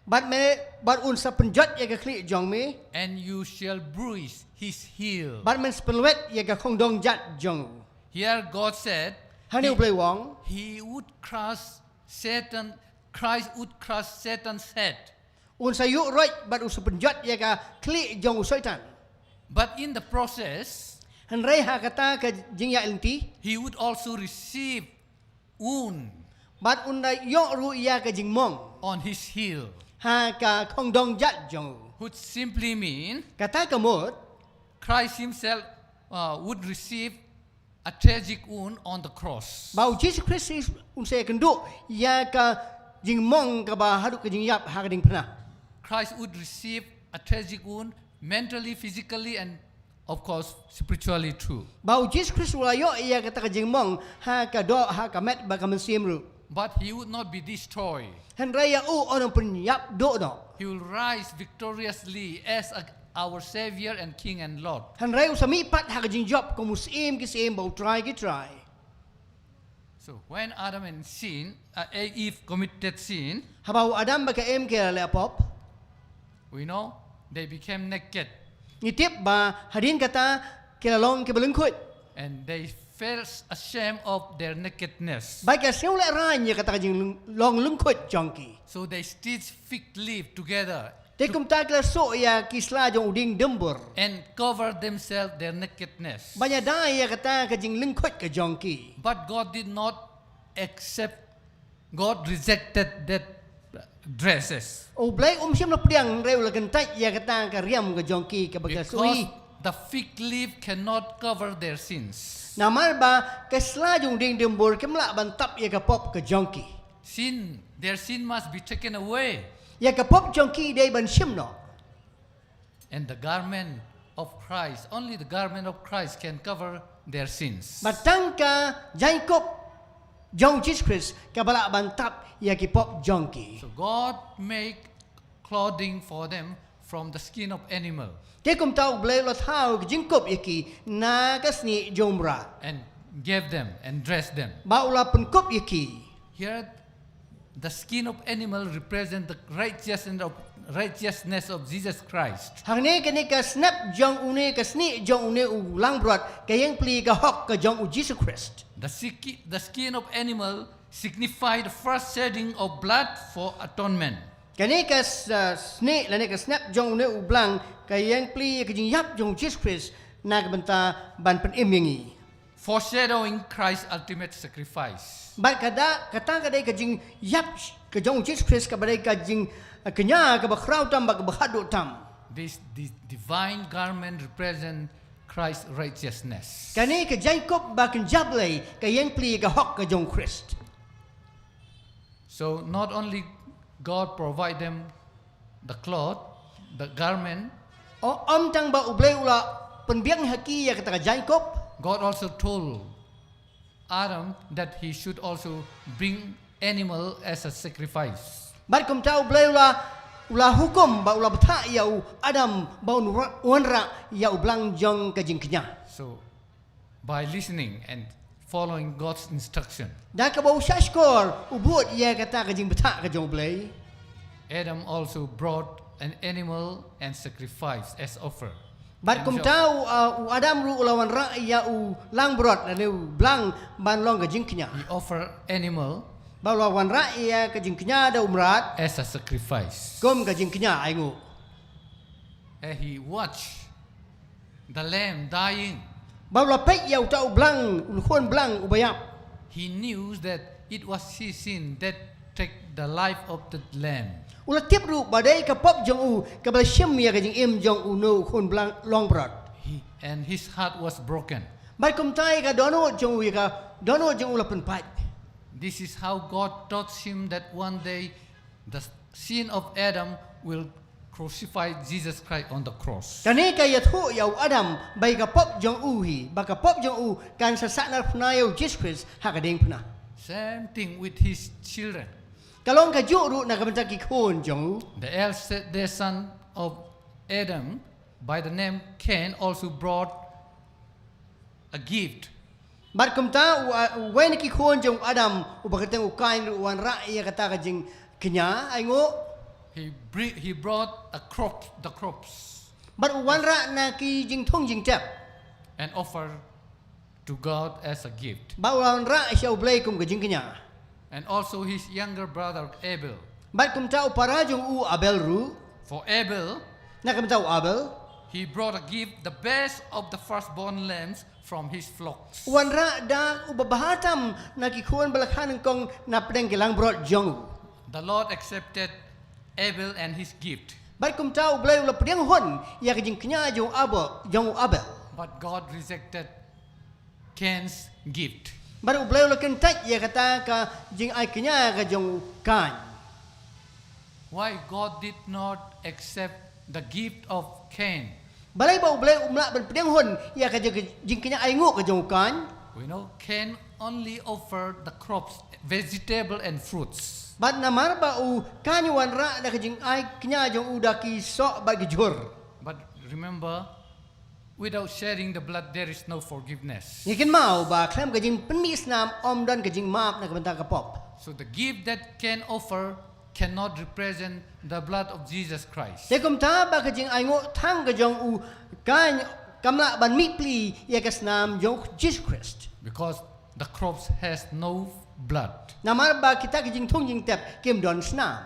Bad me, bad un sa pynjot ïa ka khlieh jong me. And you shall bruise his heel. Bad men sa pynwet ïa ka khongdong jat jong u. Here God said, Hangne he, U Blei u ong, he would crush Satan, Christ would crush Satan's head. Un sa ïuh roit bad un sa pynjot ïa ka khlieh jong u Soitan. But in the process, hynrei ha kata ka jingïaid lynti, he would also receive wound. Bad un da ïoh ruh ïa ka jingmong. On his heel. Ha ka khongdong jat jong u. Which simply mean, kata ka mut, Christ himself uh, would receive a tragic wound on the cross. Ba u Jisu Khrist un sa ïakynduh ïa ka jingmong kaba haduh ka jingïap ha ka diengphna. Christ would receive a tragic wound mentally, physically, and of course, spiritually too. Ba u Jisu Khrist u la ïoh ïa kata ka jingmong ha ka doh, ha ka met bad ka mynsiem ruh. But he would not be destroyed. Hynrei ïa u un ym pynïap duh noh. He will rise victoriously as a, our Savior and King and Lord. Hynrei u sa mihpat ha ka jingjop kum u Syiem ki syiem bad u Trai ki trai. So when Adam and sin, uh, Eve committed sin, haba u Adam bad ka Em ki la leh pop, we know they became naked. Ngi tip ba hadien kata ki la long kiba lyngkhuid. And they felt ashamed of their nakedness. Bad ki la sngewlehraiñ ïa kata ka jinglong lyngkhuid jong ki. So they stitched fig leaf together. Te kumta ki la suh ïa ki sla jong u dieng dimbur. And covered themselves their nakedness. Ban ïada ïa kata ka jinglyngkhuid ka jong ki. But God did not accept, God rejected that dresses. U Blei um shym la pdiang, hynrei u la kyntait ïa kata ka riam ka jong ki kaba ki la suh. Because the fig leaf cannot cover their sins. Namar ba ka sla jong u dieng dimbur kim lah ban tap ïa ka pop ka jong ki. Sin, their sin must be taken away. Ïa ka pop jong ki dei ban shim noh. And the garment of Christ, only the garment of Christ can cover their sins. Bad tang ka jaiñkup jong u Jisu Khrist kaba lah ban tap ïa ki pop jong ki. So God make clothing for them from the skin of animal. Te kumta U Blei u la thaw ka jingkup ïa ki na ka snieh jong u mrad. And gave them and dressed them. Bad u la pynkup ïa ki. Here, the skin of animal represent the righteousness of, righteousness of Jesus Christ. Hangne kane ka snep jong une, ka snieh jong une u langbrot, ka ïeng pli ka hok ka jong u Jisu Khrist. The siki-, the skin of animal signify the first shedding of blood for atonement. Kane ka s-, uh, snieh lane ka snep jong une u blang ka ïeng pli ka jingïap jong u Jisu Khrist na ka bynta ban pynim ïa ngi. Foreshadowing Christ's ultimate sacrifice. Bad kata, kata ka dei ka jingïap ka jong u Jisu Khrist kaba dei ka jing, uh, kñia kaba khraw tam bad kaba khatduh tam. This, this divine garment represent Christ's righteousness. Kane ka jaiñkup ba kynja Blei ka ïeng pli ka hok ka jong u Khrist. So not only God provide them the cloth, the garment. O, ym tang ba U Blei u la pynbiang ha ki ïa kata ka jaiñkup. God also told Adam that he should also bring animal as a sacrifice. Bad kumta U Blei u la, u la hukum bad u la bthah ïa u Adam ba un wa-, wanrah ïa u blang jong ka jingkñia. So, by listening and following God's instruction, da kaba u shahshkor u bud ïa kata ka jingbthah ka jong U Blei. Adam also brought an animal and sacrifice as offer. Bad kumta u, uh, u Adam ruh u la wanrah ïa u langbrot lane u blang ban long ka jingkñia. He offered animal Ba u la wanrah ïa ka jingkñia da u mrad. As a sacrifice. Kum ka jingkñia ainguh. And he watched the lamb dying. Ba u la peit ïa uta u blang, u khun blang uba ïap. He knew that it was his sin that take the life of the lamb. U la tip ruh ba dei ka pop jong u kaba la shim ïa ka jingim jong uno u khun blang long brot. He, and his heart was broken. Bad kumta ïa ka dohnud jong u, ïa ka dohnud jong u la pynpait. This is how God taught him that one day the sin of Adam will crucify Jesus Christ on the cross. Kane ka ïathuh ïa u Adam ba ïa ka pop jong u hi, ba ka pop jong u kan sa sahnarphna ïa u Jisu Khrist ha ka diengphna. Same thing with his children. Ka long kajuh ruh na ka bynta ki khun jong u. The eldest son of Adam by the name Cain also brought a gift. Bad kumta u, uwei na ki khun jong u Adam uba kyrteng u Kain ruh u wanrah ïa kata ka jingkñia ainguh. He bri- he brought a crop, the crops, Bad u wanrah na ki jingthung jingtep. And offer to God as a gift. Bad u wanrah sha U Blei kum ka jingkñia. And also his younger brother Abel. Bad kumta u para jong u Abel ruh. For Abel, na ka bynta u Abel, he brought a gift, the best of the firstborn lambs from his flocks. U wanrah da uba bha tam na ki khun ba la kha nyngkong na pdeng ki langbrot jong u. The Lord accepted Abel and his gift. Bad kumta U Blei u la pdiang hun ïa ka jingkñia jong u Abel, jong u Abel. But God rejected Cain's gift. Bad U Blei u la kyntait ïa kata ka jingai kñia ka jong u Kain. Why God did not accept the gift of Cain? Balei ba U Blei um lah ban pdiang hun ïa ka jing- jingkñia ainguh ka jong u Kain? We know Cain only offered the crops, vegetable and fruits. Bad namar ba u Kain u wanrah da ka jingai kñia jong u da ki soh bad ki jhur. But remember, without shedding the blood, there is no forgiveness. Ngi kynmaw ba khlem ka jingpynmih snam ym don ka jingmap na ka bynta ka pop. So the gift that Cain offer cannot represent the blood of Jesus Christ. Te kumta ba ka jingainguh thang ka jong u Kain kam lah ban mih pli ïa ka snam jong u Jisu Khrist. Because the crops has no blood. Namar ba kita ki jingthung jingtep kim don snam.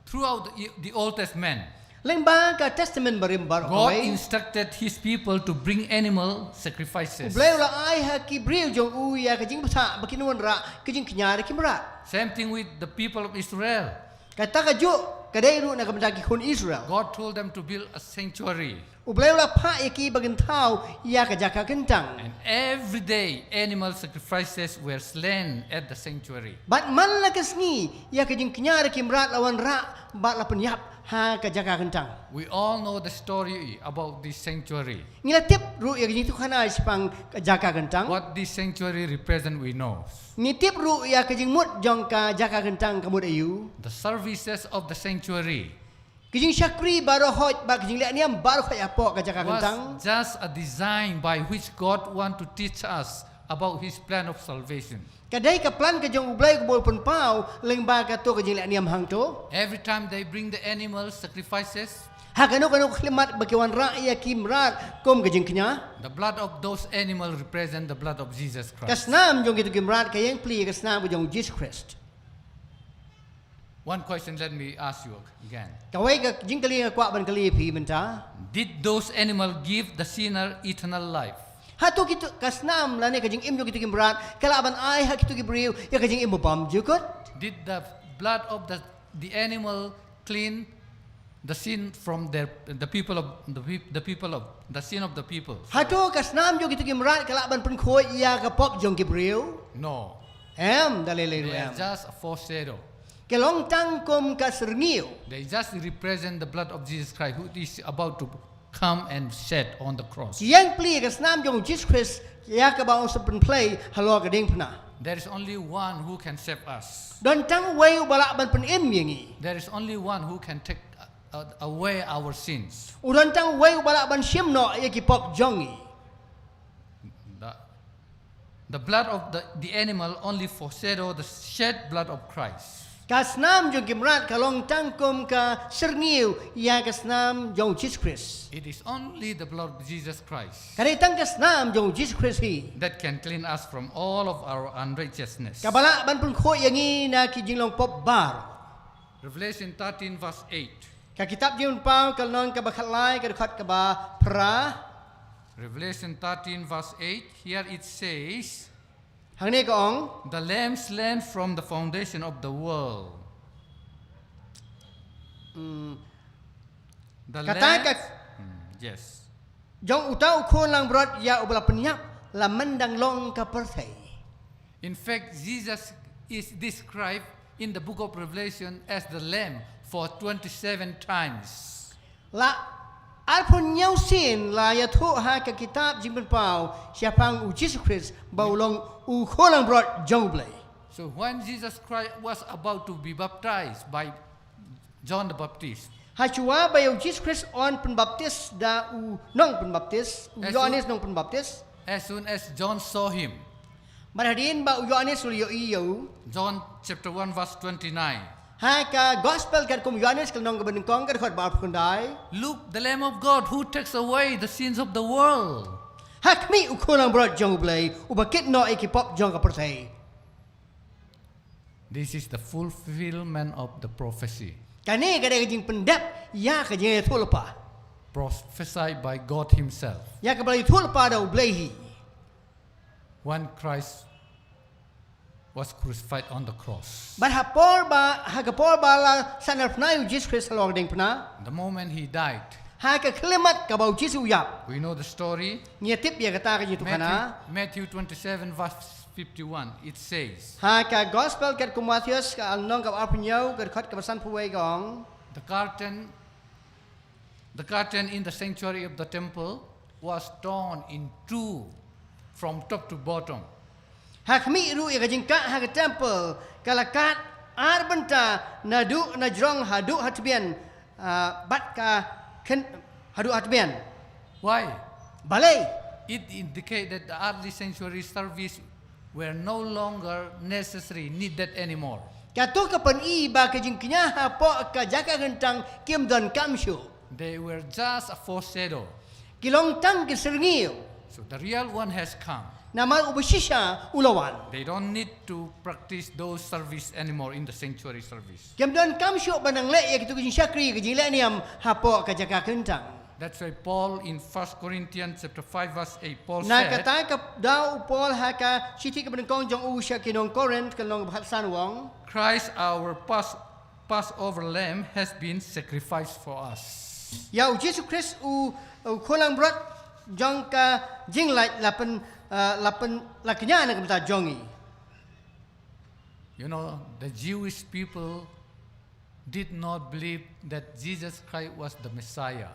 Throughout the, the Old Testament, lyngba ka Testament Barim baroh kawei, God instructed his people to bring animal sacrifices. U Blei u la ai ha ki briew jong u ïa ka jingbthah ba kin wanrah ka jingkñia da ki mrad. Same thing with the people of Israel. Kata kajuh ka dei ruh na ka bynta ki khun Israel. God told them to build a sanctuary. U Blei u la phah ïa ki ba kin thaw ïa ka jaka kyntang. And every day animal sacrifices were slain at the sanctuary. Bad man la ka sngi ïa ka jingkñia da ki mrad la wanrah bad la pynïap ha ka jaka kyntang. We all know the story about this sanctuary. Ngi la tip ruh ïa ka jingïathuhkhana shaphang ka jaka kyntang. What this sanctuary represent we know. Ngi tip ruh ïa ka jingmut jong ka jaka kyntang ka mut aïu. The services of the sanctuary Ki jingshakri baroh hoi bad ki jingleh niam baroh hoi hapoh ka jaka kyntang. Was just a design by which God want to teach us about his plan of salvation. Ka dei ka plan ka jong U Blei kaba u pynpaw lyngba kato ka jingleh niam hangto. Every time they bring the animal sacrifices, ha kano kano ka khyllipmat ba ki wanrah ïa ki mrad kum ka jingkñia, the blood of those animal represent the blood of Jesus Christ. Ka snam jong kito ki mrad ka ïeng pli ïa ka snam ka jong u Jisu Khrist. One question, let me ask you again. Kawei ka jingkylli nga kwah ban kylli ïa phi mynta. Did those animal give the sinner eternal life? Hato kito ka snam lane ka jingim jong kito ki mrad ka lah ban ai ha kito ki briew ïa ka jingim ba bym jukut? Did the blood of the, the animal clean the sin from their, the people of the, peop- the people of the sin of the people? Hato ka snam jong kito ki mrad ka lah ban pynkhuid ïa ka pop jong ki briew? No. Em, da lei lei ruh em. They are just a foreshadow. Ki long tang kum ka syrngiew. They just represent the blood of Jesus Christ who is about to come and shed on the cross. Ki ïeng pli ka snam jong u Jisu Khrist ïa kaba u sa pynplay halor ka diengphna. There is only one who can save us. Don tang uwei uba lah ban pynim ïa ngi. There is only one who can take uh, away our sins. U don tang uwei uba lah ban shim noh ïa ki pop jong ngi. The, the blood of the, the animal only foreshadow the shed blood of Christ. Ka snam jong ki mrad ka long tang kum ka syrngiew ïa ka snam jong u Jisu Khrist. It is only the blood of Jesus Christ Ka dei tang ka snam jong u Jisu Khrist hi. that can clean us from all of our unrighteousness. Kaba lah ban pynkhuid ïa ngi na ki jinglong pop baroh. Revelation thirteen, verse eight. Ka kitab Jingpynpaw ka lynnong kaba khatlai ka dkhot kaba phra. Revelation thirteen, verse eight. Here it says, Hangne ka ong, "The Lamb slain from the foundation of the world." mm, The Kata Lamb. ka Hmm, yes. Jong uta u khun langbrot ïa uba la pynïap la myndang long ka pyrthei. In fact, Jesus is described in the book of Revelation as the Lamb for twenty-seven times. La arphew hynñiew sien la ïathuh ha ka kitab Jingpynpaw shaphang u Jisu Khrist ba u long u khun langbrot jong u Blei. So when Jesus Christ was about to be baptized by John the Baptist, Ha shuwa ba ïa u Jisu Khrist yn pynbaptis da u nongpynbaptis, u As Ïohannes nongpynbaptis. as soon as John saw him, Bad hadien ba u Ïohannes u la ïohi ïa u. John chapter one, verse twenty-nine. Ha ka gospel katkum u Ïohannes ka lynnong kaba nyngkong ka dkhot ba arphew khyndai. "Look, the Lamb of God who takes away the sins of the world." Ha khmih u khun langbrot jong u Blei uba kit noh ïa ki pop jong ka pyrthei. This is the fulfillment of the prophecy Kane ka dei ka jingpyndep ïa ka jingïathuhlypa. prophesied by God Himself Ïa kaba la ïathuhlypa da u Blei hi. when Christ was crucified on the cross. Bad ha por ba, ha ka por ba la sahnarphna ïa u Jisu Khrist halor ka diengphna. The moment He died, Ha ka khyllipmat kaba u Jisu u ïap. we know the story. Ngi tip ïa kata ka jingïathuhkhana. Matthew, Matthew twenty-seven, verse fifty-one, it says, Ha ka gospel katkum u Mathaios ka lynnong kaba arphew hynñiew ka dkhot kaba sanphew wei ka ong. "The curtain, the curtain in the sanctuary of the temple was torn in two from top to bottom." Ha khmih ruh ïa ka jingkah ha ka temple ka la kat ar bynta naduh na jrong haduh ha tbian, ah, bad ka khyn-, haduh ha tbian. Why? Balei? It indicated that the earthly sanctuary service were no longer necessary, needed anymore. Kato ka pyni ba ka jingkñia hapoh ka jaka kyntang kim donkam shuh. They were just a foreshadow. Ki long tang ki syrngiew. So the real one has come. Namar uba shisha u la wan. They don't need to practice those service anymore in the sanctuary service. Kim donkam shuh ban nang leh ïa kito ki jingshakri, ki jingleh niam hapoh ka jaka kyntang. That's why Paul in First Corinthians chapter five, verse eight, Paul Na said, kata ka daw u Paul ha ka shithi kaba nyngkong jong u sha ki nong Korinth ka lynnong kaba khatsan u ong. "Christ our Pas-, Passover lamb has been sacrificed for us." Ïa u Jisu Khrist u, u khun langbrot jong ka jinglait la pyn, uh, la pyn, la kñia na ka bynta jong ngi. You know, the Jewish people did not believe that Jesus Christ was the Messiah.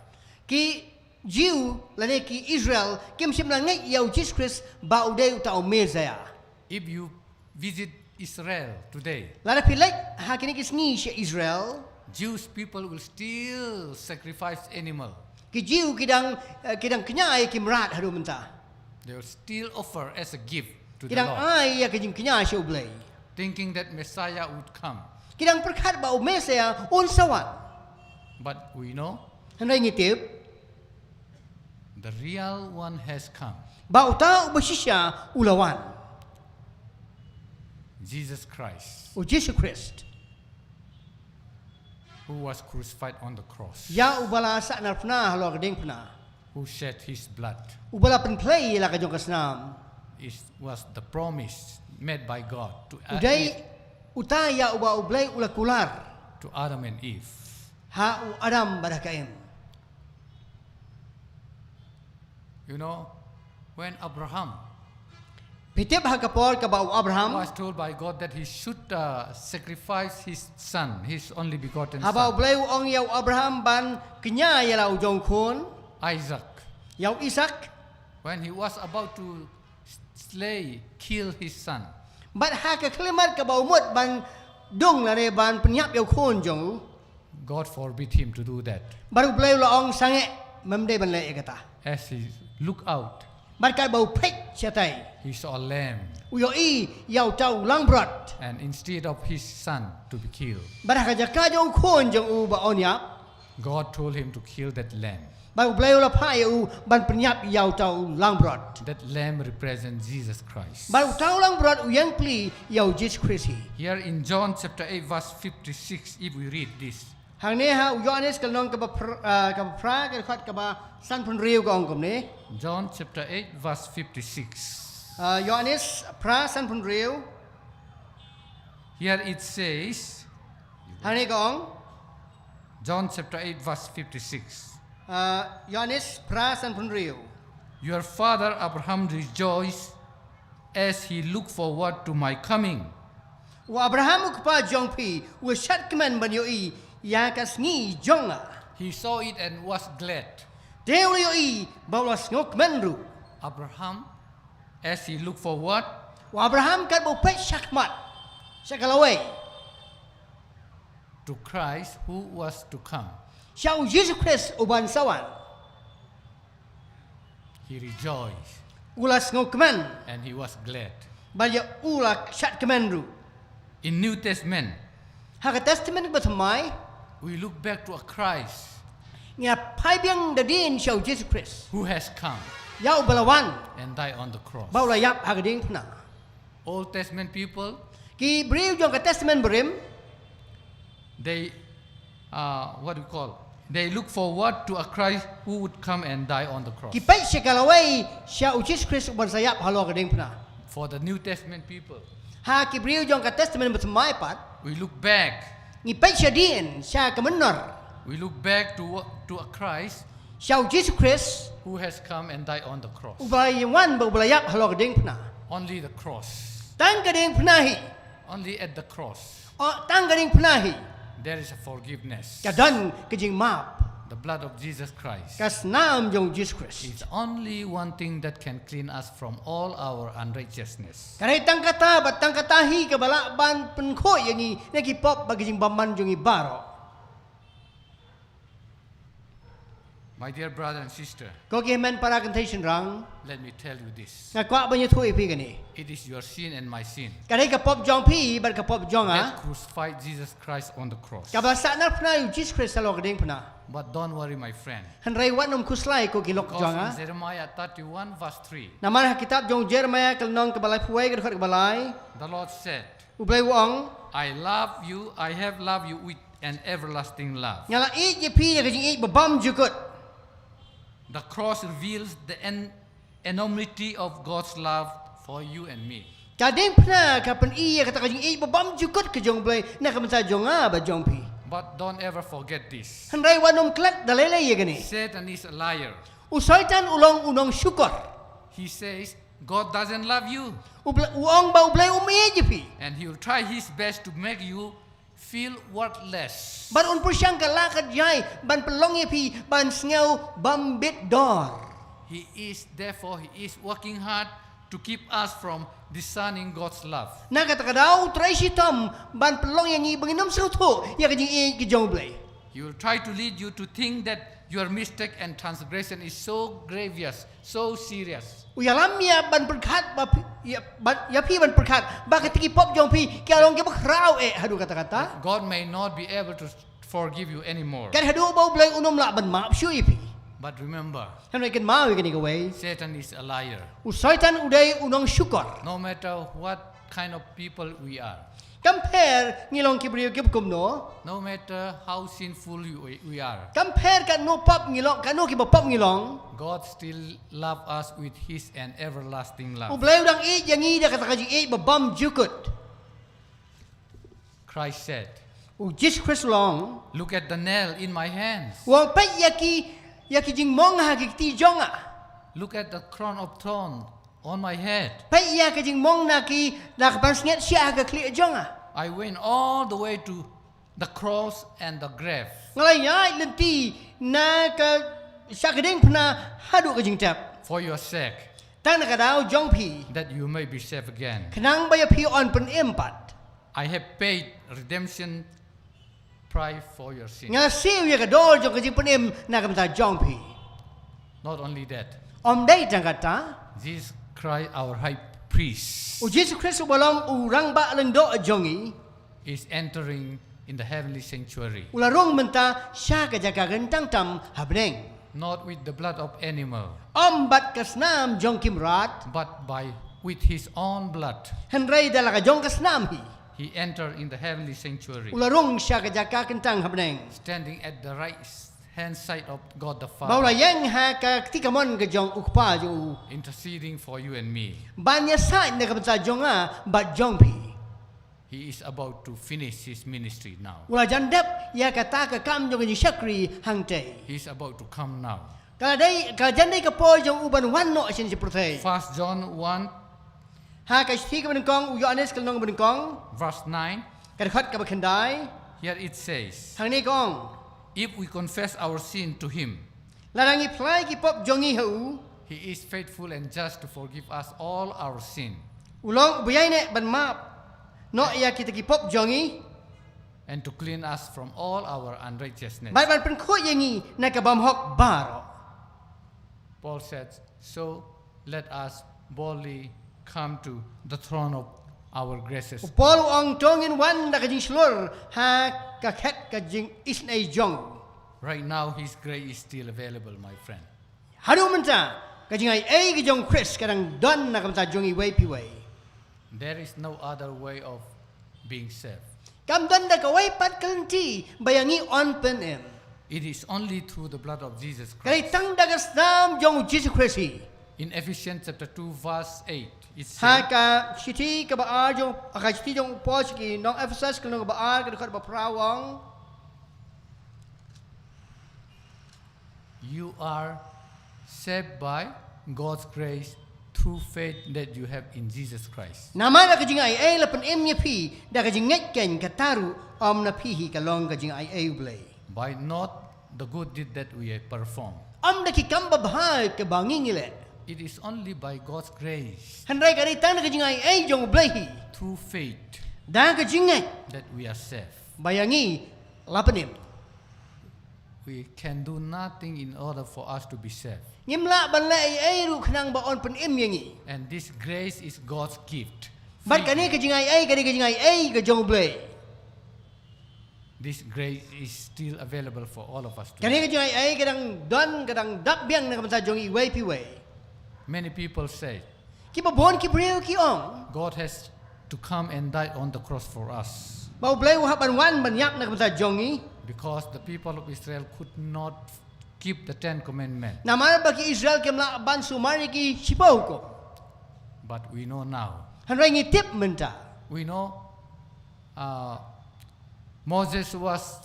Ki Jew lane ki Israel kim shym la ngeit ïa u Jisu Khrist ba u dei uta u Messiah. If you visit Israel today, Lada phi leit ha kine ki sngi sha Israel, Jewish people will still sacrifice animal. ki Jew ki dang, eh, ki dang kñia ïa ki mrad haduh mynta. They will still offer as a gift to Ki the dang Lord, ai ïa ka jingkñia sha u Blei. thinking that Messiah would come. Ki dang pyrkhat ba u Messiah un sa wan. But we know Hynrei ngi tip the real one has come. Ba uta uba shisha u la wan. Jesus Christ, U Jisu Khrist. Who was crucified on the cross, Ïa uba la sahnarphna halor ka diengphna. Who shed his blood, Uba la pynphlei ïa la ka jong ka snam. It was the promise made by God to, U dei uta ïa uba u Blei u la kular. To Adam and Eve. Ha u Adam bad ha ka Im. You know, when Abraham Phi tip ha ka por kaba u Abraham. Was told by God that he should, uh, sacrifice his son, his only begotten son. Haba u Blei u ong ïa u Abraham ban kñia ïa la u jong khun. Isaac. Ïa u Isaak. When he was about to s-, slay, kill his son. Bad ha ka khyllipmat kaba u mut ban dung lane ban pynïap ïa u khun jong u. God forbid him to do that. Bad u Blei u la ong sangeh mem dei ban leh ïa kata. As he looked out, Bad katba u peit shatai. He saw a lamb. U ïohi ïa uta u langbrot. And instead of his son to be killed, bad ha ka jaka jong u khun jong u ba un ïap, God told him to kill that lamb. Bad U Blei u la phah ïa u ban pynïap ïa uta u langbrot. That lamb represents Jesus Christ. Bad uta u langbrot u ïeng pli ïa u Jisu Khrist hi. Here in John chapter eight, verse fifty-six, if we read this. Hangne ha u Ïoannis ka lynnong kaba phra, ah, kaba phra, ka dkhot kaba sanphew hynriew ka ong kumne. John chapter eight, verse fifty-six. Ah, Ïoannis phra sanphew hynriew. Here it says, hangne ka ong, John chapter eight, verse fifty-six. Ah, Ïoannis phra sanphew hynriew. Your father Abraham rejoiced as he looked forward to my coming. U Abraham u kpa jong phi u shad kmen ban ïohi ïa ka sngi jong nga. He saw it and was glad. Te u la ïohi bad u la sngewkmen ruh. Abraham, as he looked forward, u Abraham katba u peit shakhmat, sha ka lawei, to Christ who was to come, sha u Jisu Khrist uban sa wan, he rejoiced. U la sngewkmen. And he was glad. Bad ïa u la shad kmen ruh. In New Testament, ha ka Testament bathymmai, we look back to a Christ, ngi phai biang da dien sha u Jisu Khrist, who has come, ïa uba la wan, and died on the cross. Bad u la ïap ha ka diengphna. Old Testament people, ki briew jong ka Testament barim, they, uh, what do you call? They look forward to a Christ who would come and die on the cross. Ki peit sha ka lawei sha u Jisu Khrist uban sa ïap halor ka diengphna. For the New Testament people, ha ki briew jong ka Testament bathymmai pat, we look back, ngi peit sha dien, sha ka mynnor, we look back to, to a Christ, sha u Jisu Khrist, who has come and died on the cross. Uba la ïa wan bad uba la ïap halor ka diengphna. Only the cross. Tang ka diengphna hi. Only at the cross, o, tang ka diengphna hi, there is a forgiveness. Ka don ka jingmap. The blood of Jesus Christ. Ka snam jong u Jisu Khrist is the only one thing that can clean us from all our unrighteousness. Ka dei tang kata bad tang kata hi kaba lah ban pynkhuid ïa ngi na ki pop bad ki jingbymman jong ngi baroh. My dear brother and sister, ko ki hynmen para kynthei shynrang, let me tell you this. Nga kwah ban ïathuh ïa phi kane. It is your sin and my sin, ka dei ka pop jong phi bad ka pop jong nga, that crucified Jesus Christ on the cross. Kaba sahnarphna ïa u Jisu Khrist halor ka diengphna. But don't worry, my friend. Hynrei wat nym khuslai ko ki lok jong nga. Because in Jeremiah thirty-one verse three, namar ha kitab jong Jeremiah ka lynnong kaba laiphew wei ka dkhot kaba lai, the Lord said, U Blei u ong, I love you, I have loved you with an everlasting love. Nga la ïeit ïa phi ïa ka jingïeit ba bymjukut. The cross reveals the en-, enormity of God's love for you and me. Ka diengphna ka pyni ïa kata ka jingïeit ba bymjukut ka jong u Blei na ka bynta jong nga bad jong phi. But don't ever forget this. Hynrei wat nym klet da lei lei ïa kane. Satan is a liar. U Soitan u long u nongshukor. He says, God doesn't love you. U Blei, u ong ba u Blei um ïeit ïa phi. And he will try his best to make you feel worthless. Bad un pyrshang ka la ka jai ban pynlong ïa phi ban sngew bym bit dor. He is, therefore, he is working hard to keep us from discerning God's love. Na kata ka daw u trei shitom ban pynlong ïa ngi ba ngin ym sngewthuh ïa ka jingïeit ka jong u Blei. He will try to lead you to think that your mistake and transgression is so grievous, so serious. U ïalam ïa ban pyrkhat ba phi, ïa, ban, ïa phi ban pyrkhat ba kata ki pop jong phi ki long kiba khraw eh haduh katta katta. God may not be able to forgive you anymore. Kat haduh ba u Blei un ym lah ban map shuh ïa phi. But remember, hynrei kynmaw ïa kane kawei. Satan is a liar. U Soitan u dei u nongshukor. No matter what kind of people we are. Kam pher ngi long ki briew kiba kumno. No matter how sinful you, we are. Kam pher katno pop ngi long, katno kiba pop ngi long. God still love us with his an everlasting love. U Blei u dang ïeit ïa ngi da kata ka jingïeit ba bymjukut. Christ said, u Jisu Khrist u la ong, look at the nail in my hands. U ong peit ïa ki, ïa ki jingmong ha ki kti jong nga. Look at the crown of thorn on my head. Peit ïa ki jingmong na ki, na ka pansngiat shiah ha ka khlieh jong nga. I went all the way to the cross and the grave. Nga la ïaid lynti na ka, sha ka diengphna haduh ka jingtep. For your sake. Tang na ka daw jong phi. That you may be saved again. Khnang ba ïa phi yn pynim pat. I have paid redemption price for your sin. Nga siew ïa ka dor jong ka jingpynim na ka bynta jong phi. Not only that. Ym dei tang kata. Jesus Christ, our high priest, U Jisu Khrist uba long u rangbah lyngdoh jong ngi, is entering in the heavenly sanctuary. U la rung mynta sha ka jaka kyntang tam ha bneng. Not with the blood of animal, Ym bad ka snam jong ki mrad. But by, with his own blood. Hynrei da la ka jong ka snam hi. He entered in the heavenly sanctuary. U la rung sha ka jaka kyntang ha bneng. Standing at the right hand side of God the Father. Ba u la ïeng ha ka kti kamon ka jong U Kpa jong u. Interceding for you and me. Ban ïasaid na ka bynta jong nga bad jong phi. He is about to finish his ministry now. U la jan dep ïa kata ka kam jong ka jingshakri hangtei. He is about to come now. Ka la dei, ka la jan dei ka por jong u ban wan noh sha kane ka pyrthei. First John one, Ha ka shithi kaba nyngkong u Ïoannis ka lynnong kaba nyngkong, verse nine. Ka dkhot kaba khyndai. Here it says, Hangne ka ong, if we confess our sin to him, Lada ngi phla ïa ki pop jong ngi ha u, he is faithful and just to forgive us all our sin, u long uba ïaineh ban map noh ïa kita ki pop jong ngi, and to clean us from all our unrighteousness. Bad ban pynkhuid ïa ngi na ka bymhok baroh. Paul said, so let us boldly come to the throne of our graces. U Paul u ong, to ngin wan da ka jingshlur ha ka khet ka jingisynei jong u. Right now, his grace is still available, my friend. Haduh mynta, ka jingai ei ka jong u Khrist ka dang don na ka bynta jong iwei pa iwei. There is no other way of being saved. Kam don da kawei pat ka lynti ba ïa ngi yn pynim. It is only through the blood of Jesus Christ. Ka dei tang da ka snam jong u Jisu Khrist hi. In Ephesians chapter two verse eight, it says, Ha ka shithi kaba ar jong, ha ka shithi jong u Paul sha ki nong Ephesus ka lynnong kaba ar ka dkhot ba phra u ong, you are saved by God's grace through faith that you have in Jesus Christ. Namar ka jingai ei la pynim ïa phi da ka jingngeit kein, kata ruh ym na phi hi, ka long ka jingai ei U Blei. By not the good deed that we have performed. Ym da ki kam babha kaba ngi ngi leh. It is only by God's grace. Hynrei ka dei tang da ka jingai ei jong U Blei hi. Through faith. Da ka jingngeit. That we are saved. Ba ïa ngi la pynim. We can do nothing in order for us to be saved. Ngim lah ban leh ei ei ruh khnang ba yn pynim ïa ngi. And this grace is God's gift. Bad kane ka jingai ei, kane ka jingai ei ka jong U Blei. This grace is still available for all of us today. Kane ka jingai ei ka dang don, ka dang dap biang na ka bynta jong iwei pa iwei. Many people say, Kiba bun ki briew ki ong, God has to come and die on the cross for us. Ba U Blei u hap ban wan ban ïap na ka bynta jong ngi. Because the people of Israel could not keep the Ten Commandments. Namar ba ki Israel kim lah ban sumar ïa ki shiphew hukum. But we know now. Hynrei ngi tip mynta. We know, uh, Moses was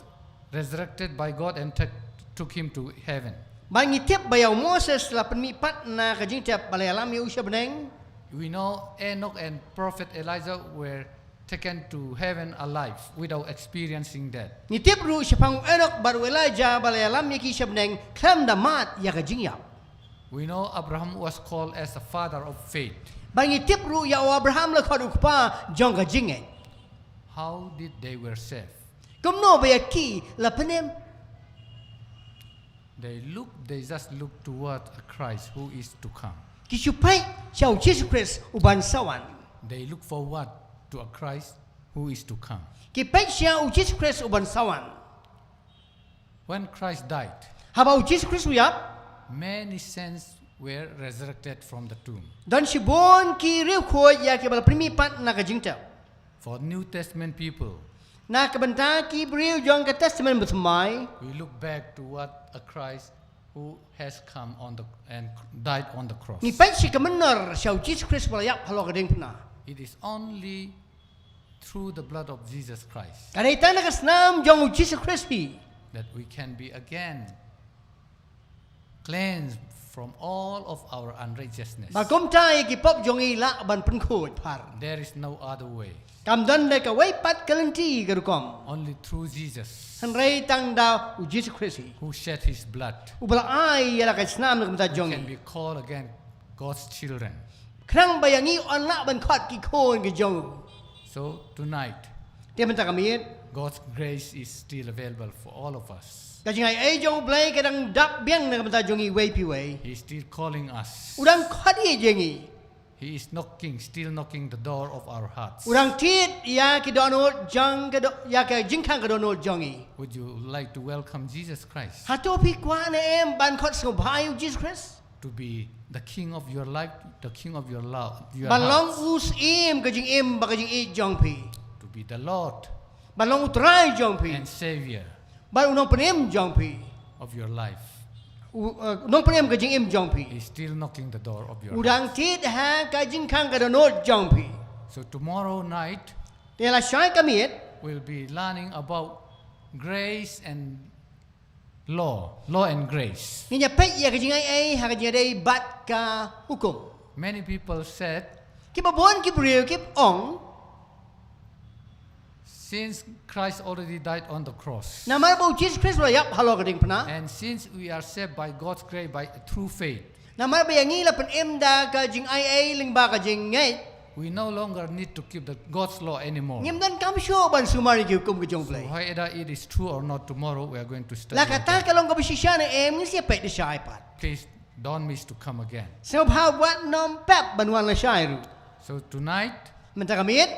resurrected by God and took, took him to heaven. Ba ngi tip ba ïa u Moses la pynmih pat na ka jingtep, ba la ïalam ïa u sha bneng. We know Enoch and prophet Elijah were taken to heaven alive without experiencing death. Ngi tip ruh shaphang u Enoch bad u Elijah ba la ïalam ïa ki sha bneng khlem da mad ïa ka jingïap. We know Abraham was called as a father of faith. Ba ngi tip ruh ïa u Abraham la khot u kpa jong ka jingngeit. How did they were saved? Kumno ba ïa ki la pynim? They look, they just look toward a Christ who is to come. Ki shu peit sha u Jisu Khrist u ban sa wan. They look forward to a Christ who is to come. Ki peit sha u Jisu Khrist u ban sa wan. When Christ died, haba u Jisu Khrist u ïap, many saints were resurrected from the tomb. Don shibun ki riewkhuid ïa kiba la pynmih pat na ka jingtep. For New Testament people, na ka bynta ki briew jong ka Testament Bathymmai, we look back to what a Christ who has come on the, and died on the cross. Ngi peit sha ka mynnor sha u Jisu Khrist ba la ïap halor ka diengphna. It is only through the blood of Jesus Christ. Ka dei tang da ka snam jong u Jisu Khrist hi. That we can be again cleansed from all of our unrighteousness. Ba kumta ïa ki pop jong ngi lah ban pynkhuid phar. There is no other way. Kam don da kawei pat ka lynti ka rukom. Only through Jesus. Hynrei tang da u Jisu Khrist hi. Who shed his blood. Uba la ai ïa la ka snam na ka bynta jong ngi. We can be called again God's children. Khnang ba ïa ngi yn lah ban khot ki khun ki jong u. So tonight, te mynta ka miet, God's grace is still available for all of us. Ka jingai ei jong u Blei ka dang dap biang na ka bynta jong ngi iwei pa iwei. He is still calling us. U dang khot ïa ngi. He is knocking, still knocking the door of our hearts. U dang thied ïa ki dohnud jong ka do-, ïa ka jingkhang ka dohnud jong ngi. Would you like to welcome Jesus Christ Hato phi kwah ne em ban khot sngewbha ïa u Jisu Khrist? to be the King of your life, the King of your love, your Ban long hearts, u Syiem ka jingim bad ka jingïeit jong phi. to be the Lord Ban long u Trai jong phi. and Savior Bad u Nongpynim jong phi. of your life. U, uh, Nongpynim ka jingim jong phi. He's still knocking the door of your U dang heart. thied ha ka jingkhang ka dohnud jong phi. So tomorrow night, Te lashai ka miet we'll be learning about grace and law, law and grace. ngin ïa peit ïa ka jingaiei ha ka jingïadei bad ka hukum. Many people said, Kiba bun ki briew ki ong, since Christ already died on the cross, namar ba u Jisu Khrist u la ïap halor ka diengphna. And since we are saved by God's grace by through faith, Namar ba ïa ngi la pynim da ka jingaiei lyngba ka jingngeit. We no longer need to keep the God's law anymore. Ngim donkam shuh ban sumar ïa ki hukum ka jong u So Blei. whether it is true or not, tomorrow we are going to study. La kata Again. Ka long kaba shisha ne em, ngin sa ïa peit lashai pat. Please don't miss to come again. Sngewbha wat nym pep ban wan lashai ruh. So tonight, Mynta ka miet,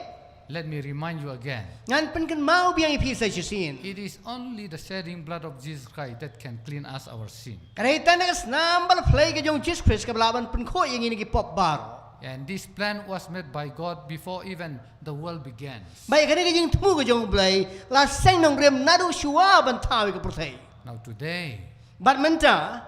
let me remind you again. Ngan pynkynmaw biang ïa phi sa shisien. It is only the shedding blood of Jesus Christ that can clean us our sin. Ka dei tang da ka snam ba la plie ka jong u Jisu Khrist kaba lah ban pynkhuid ïa ngi na ki pop baroh. And this plan was made by God before even the world began. Bad ïa kane ka jingthmu ka jong u Blei la seng nongrim naduh shuwa ban thaw ïa ka pyrthei. Now today, Bad mynta,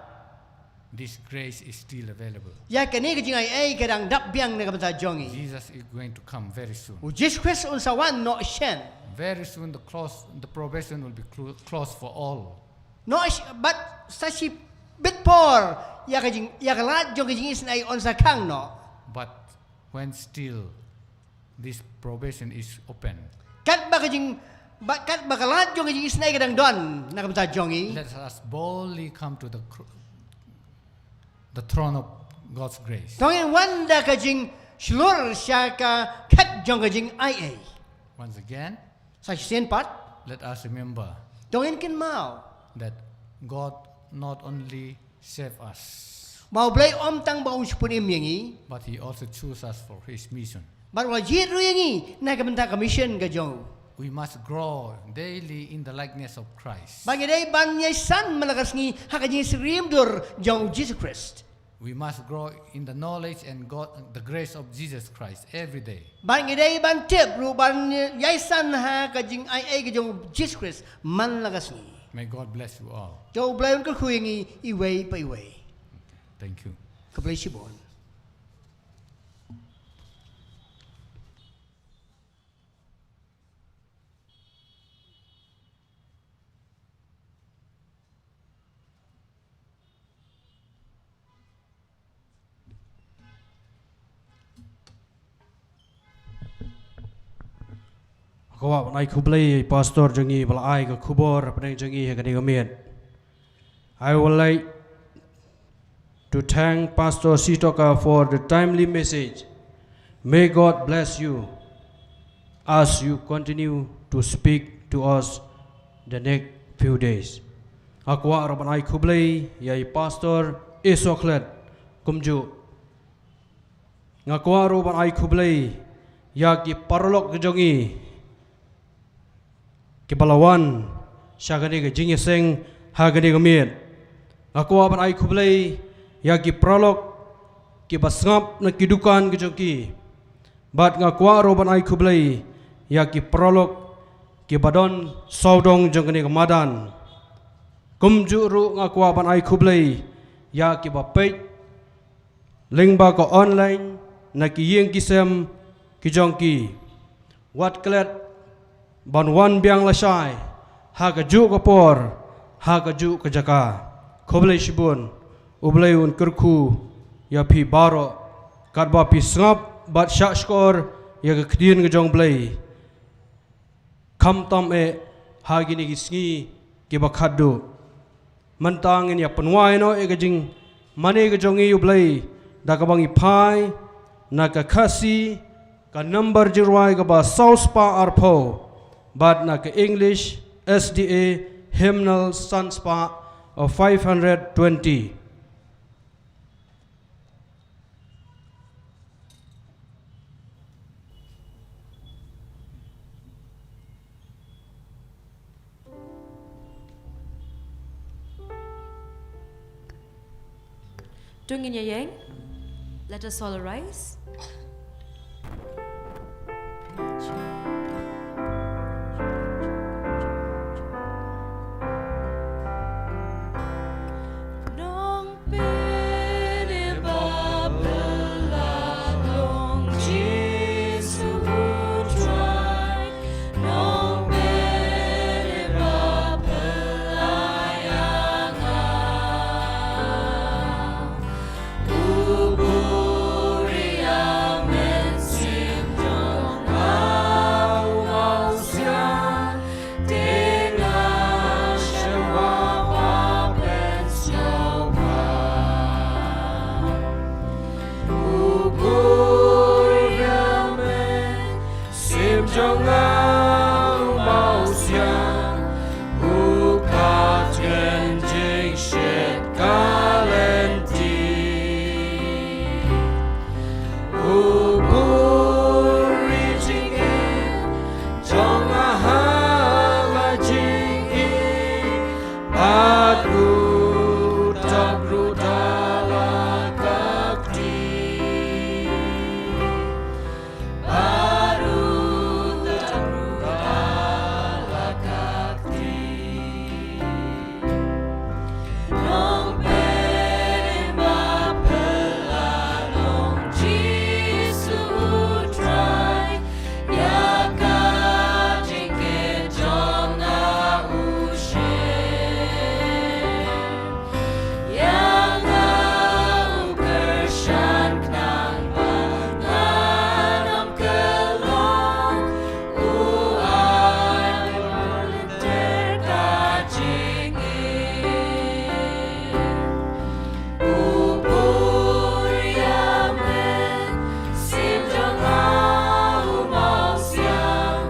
this grace is still available. ïa kane ka jingaiei ka dang dap biang na ka bynta jong ngi. Jesus is going to come very soon. U Jisu Khrist un sa wan noh shen. Very soon, the close, the probation will be clo- closed for all. Noh sh- bad sa shibit por ïa ka jing ïa ka lad jong ka jingisynei yn sa khang noh. But when still this probation is open, Katba ka jing bad katba ka lad jong ka jingisynei ka dang don na ka bynta jong ngi. Let us boldly come to the cr- the throne of God's grace. To ngin wan da ka jingshlur sha ka khet jong ka jingaiei. Once again, Sa shisien pat, let us remember to ngin kynmaw that God not only save us, ba u Blei um tang ba un shu pynim ïa ngi, but He also chose us for His mission. bad u la jied ruh ïa ngi na ka bynta ka mission ka jong u. We must grow daily in the likeness of Christ. Bad ngi dei ban ïai san man la ka sngi ha ka jingsyriem dur jong u Jisu Khrist. We must grow in the knowledge and God, the grace of Jesus Christ every day. Bad ngi dei ban tip ruh ban ïai san ha ka jingaiei ka jong u Jisu Khrist man la ka sngi. May God bless you all. To u Blei un kyrkhu ïa ngi iwei pa iwei. Thank you. Khublei shibun. Nga kwah ban ai khublei ïa i pastor jong ngi ba la ai ka khubor hapdeng jong ngi ha kane ka miet. I would like to thank Pastor Sitoka for the timely message. May God bless you as you continue to speak to us the next few days. Nga kwah ruh ban ai khublei ïa i pastor Isoklet kumjuh. Nga kwah ruh ban ai khublei ïa ki paralok ki jong ngi kiba la wan sha kane ka jingïaseng ha kane ka miet. Nga kwah ban ai khublei ïa ki paralok kiba sngap na ki dukan ki jong ki. Bad nga kwah ruh ban ai khublei ïa ki paralok kiba don sawdong jong kane ka madan. Kumjuh ruh nga kwah ban ai khublei ïa kiba peit lyngba ka online na ki ïing ki sem ki jong ki. Wat klet ban wan biang lashai ha kajuh ka por, ha kajuh ka jaka. Khublei shibun, U Blei un kyrkhu ïa phi baroh katba phi sngap bad shahshkor ïa ka ktien ka jong U Blei. Khamtam eh ha kine ki sngi kiba khatduh. Mynta ngin ïa pynwai noh ïa ka jingmane ka jong ngi ïa U Blei da kaba ngi phai na ka Khasi ka number jingrwai kaba saw spah arphew bad na ka English S D A hymnal san spah, uh, five hundred twenty. To ngin ïa ïeng. Let us all rise. Nongpynim ba phylla, long Jisu U Trai. Nongpynim ba phylla ïa nga. U buhrieh ïa men, sim jong nga u mawsiang, te nga shem ba pynsngewbha. U buhrieh ïa men, sim jong nga u mawsiang, u kat ïa ka jingshit ka lynti. U buhrieh jingim jong nga ha la jingim, bad ruh tap ruh da la ka kti. Bad ruh tap ruh da la ka kti. Nongpynim ba phylla, long Jisu U Trai, ïa ka jingkit jong nga u shim. Ïa nga u kyrshan khnang ba ngan ym kyllon, u ai ba lynter ka jingim. U buhrieh ïa men, sim jong nga u mawsiang,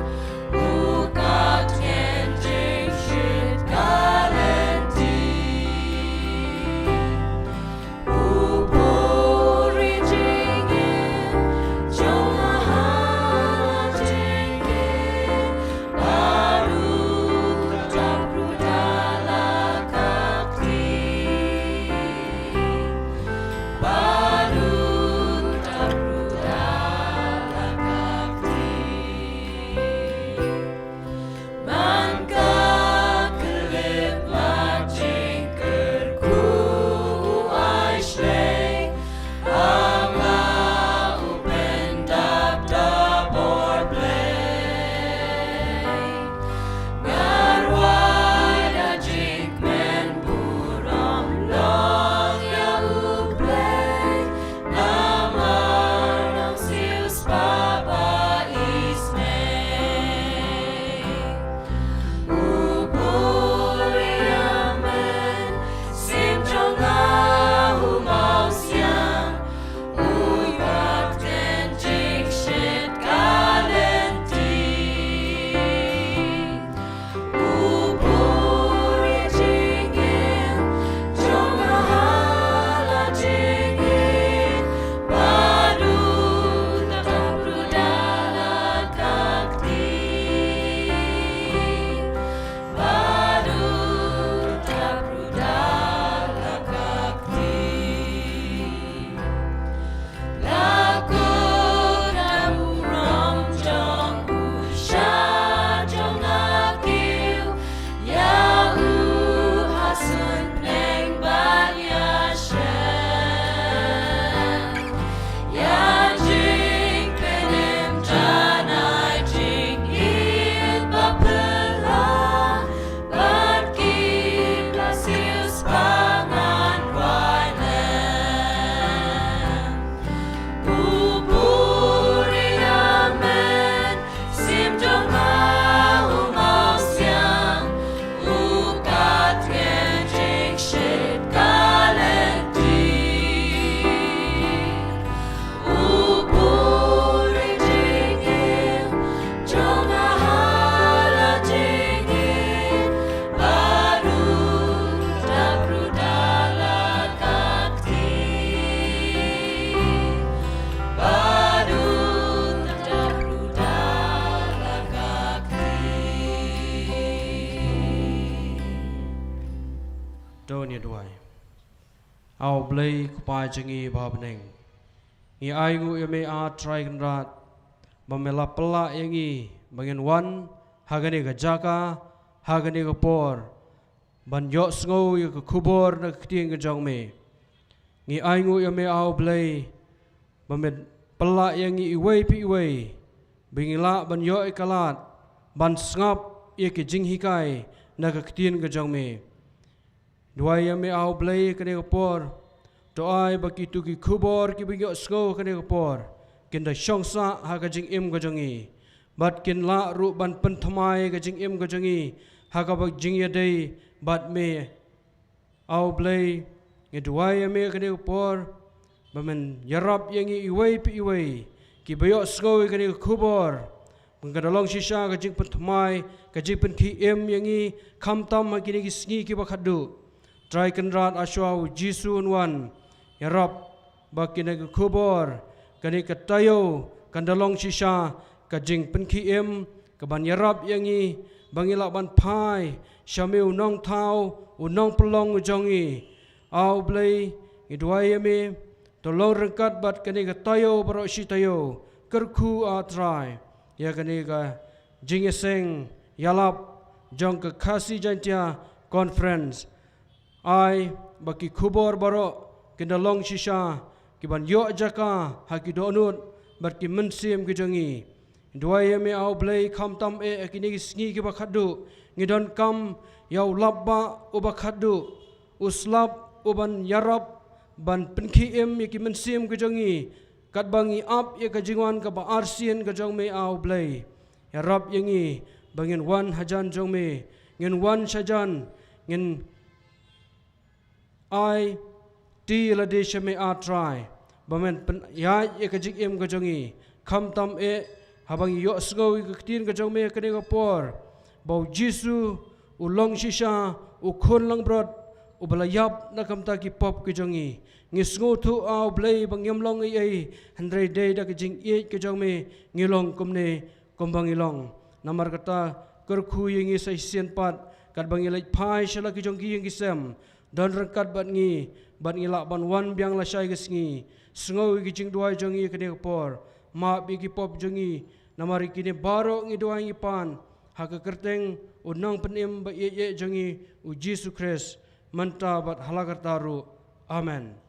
u kat ïa ka jingshit ka lynti. U buhrieh jingim jong nga ha la jingim, bad ruh tap ruh da la ka kti. Bad ruh tap ruh da la ka kti. Man ka khyllipmat jingkyrkhu u ai shlei, ha nga u pyndap da bor Blei. Nga rwai da jingkmen burom long ïa U Blei, namar nang siewspah ba isynei. U buhrieh ïa men, sim jong nga u mawsiang, u kat ïa ka jingshit ka lynti. U buhrieh jingim jong nga ha la jingim, bad ruh tap ruh da la ka kti. Bad ruh tap ruh da la ka kti. La kut ka burom jong u sha jong nga kiew, ïa u ha suiñ bneng ban ïashem. Ïa jingpynim jan ai jingïeit ba phylla, bad ki ba siewspah ngan rwai lem. U buhrieh ïa men, sim jong nga u mawsiang, u kat ïa ka jingshit ka lynti. U buhrieh jingim jong nga ha la jingim, bad ruh tap ruh da la ka kti. Bad ruh tap ruh da la ka kti. To ngin ïa duwai. Aw Blei Kpa jong ngi ba ha bneng, ngi ai nguh ïa me, A Trai Kynrad, ba me la pynlah ïa ngi ba ngin wan ha kane ka jaka, ha kane ka por, ban ïohsngew ïa ka khubor na ka ktien ka jong me. Ngi ai nguh ïa me, Aw Blei, ba me pynlah ïa ngi iwei pa iwei ba ngin lah ban ïoh ïa ka lad ban sngap ïa ka jinghikai na ka ktien ka jong me. Duwai ïa me, Aw Blei, kane ka por, to ai ba kito ki khubor kiba ngi ïohsngew kane ka por kin da shong sah ha ka jingim ka jong ngi, bad kin lah ruh ban pynthymmai ka jingim ka jong ngi ha kaba jingïadei bad me. Aw Blei, ngi duwai ïa me kane ka por ba men ïarap ïa ngi iwei pa iwei kiba ïohsngew ïa kane ka khubor, ba kan da long shisha ka jingpynthymmai, ka jingpynkhie im ïa ngi, khamtam ha kine ki sngi kiba khatduh. Trai Kynrad, hashwa U Jisu un wan, ïarap ba kane ka khubor, kane ka taïew, kan da long shisha ka jingpynkhie im kaban ïarap ïa ngi ba ngi lah ban phai sha me, U Nongthaw, U Nongpynlong jong ngi. Aw Blei, ngi duwai ïa me, to long ryngkat bad kane ka taïew baroh shi taïew, kyrkhu, A Trai, ïa kane ka jingïaseng ïalap jong ka Khasi Jaintia Conference. Ai ba ki khubor baroh kin da long shisha kiban ïoh jaka ha ki dohnud bad ki mynsiem ki jong ngi. Duwai ïa me, Aw Blei, khamtam eh ha kine ki sngi kiba khatduh ngi donkam ïa u lapbah uba khatduh, u slap uban ïarap ban pynkhie im ïa ki mynsiem ki jong ngi, katba ngi ap ïa ka jingwan kaba arsien ka jong me, Aw Blei. Ïarap ïa ngi ba ngin wan hajan jong me, ngin wan shajan, ngin ai ti lade sha me, A Trai, ba men pynïaid ïa ka jingim ka jong ngi. Khamtam eh haba ngi ïohsngew ïa ka ktien ka jong me kane ka por, ba U Jisu u long shisha u khun langbrot uba la ïap na ka bynta ki pop ki jong ngi. Ngi sngewthuh, Aw Blei, ba ngim long ei ei, hynrei dei da ka jingïeit ka jong me ngi long kumne kumba ngi long. Namar kata, kyrkhu ïa ngi sa shisien pat katba ngi leit phai sha la ki jong ki ïing ki sem. Don ryngkat bad ngi bad ngi lah ban wan biang lashai ka sngi. Sngew ïa ki jingduwai jong ngi kane ka por. Map ïa ki pop jong ngi. Namar ïa kine baroh ngi duwai ngi pan ha ka kyrteng U Nongpynim ba ïeit ïeit jong ngi, U Jisu Khrist, mynta bad hala karta ruh. Amen.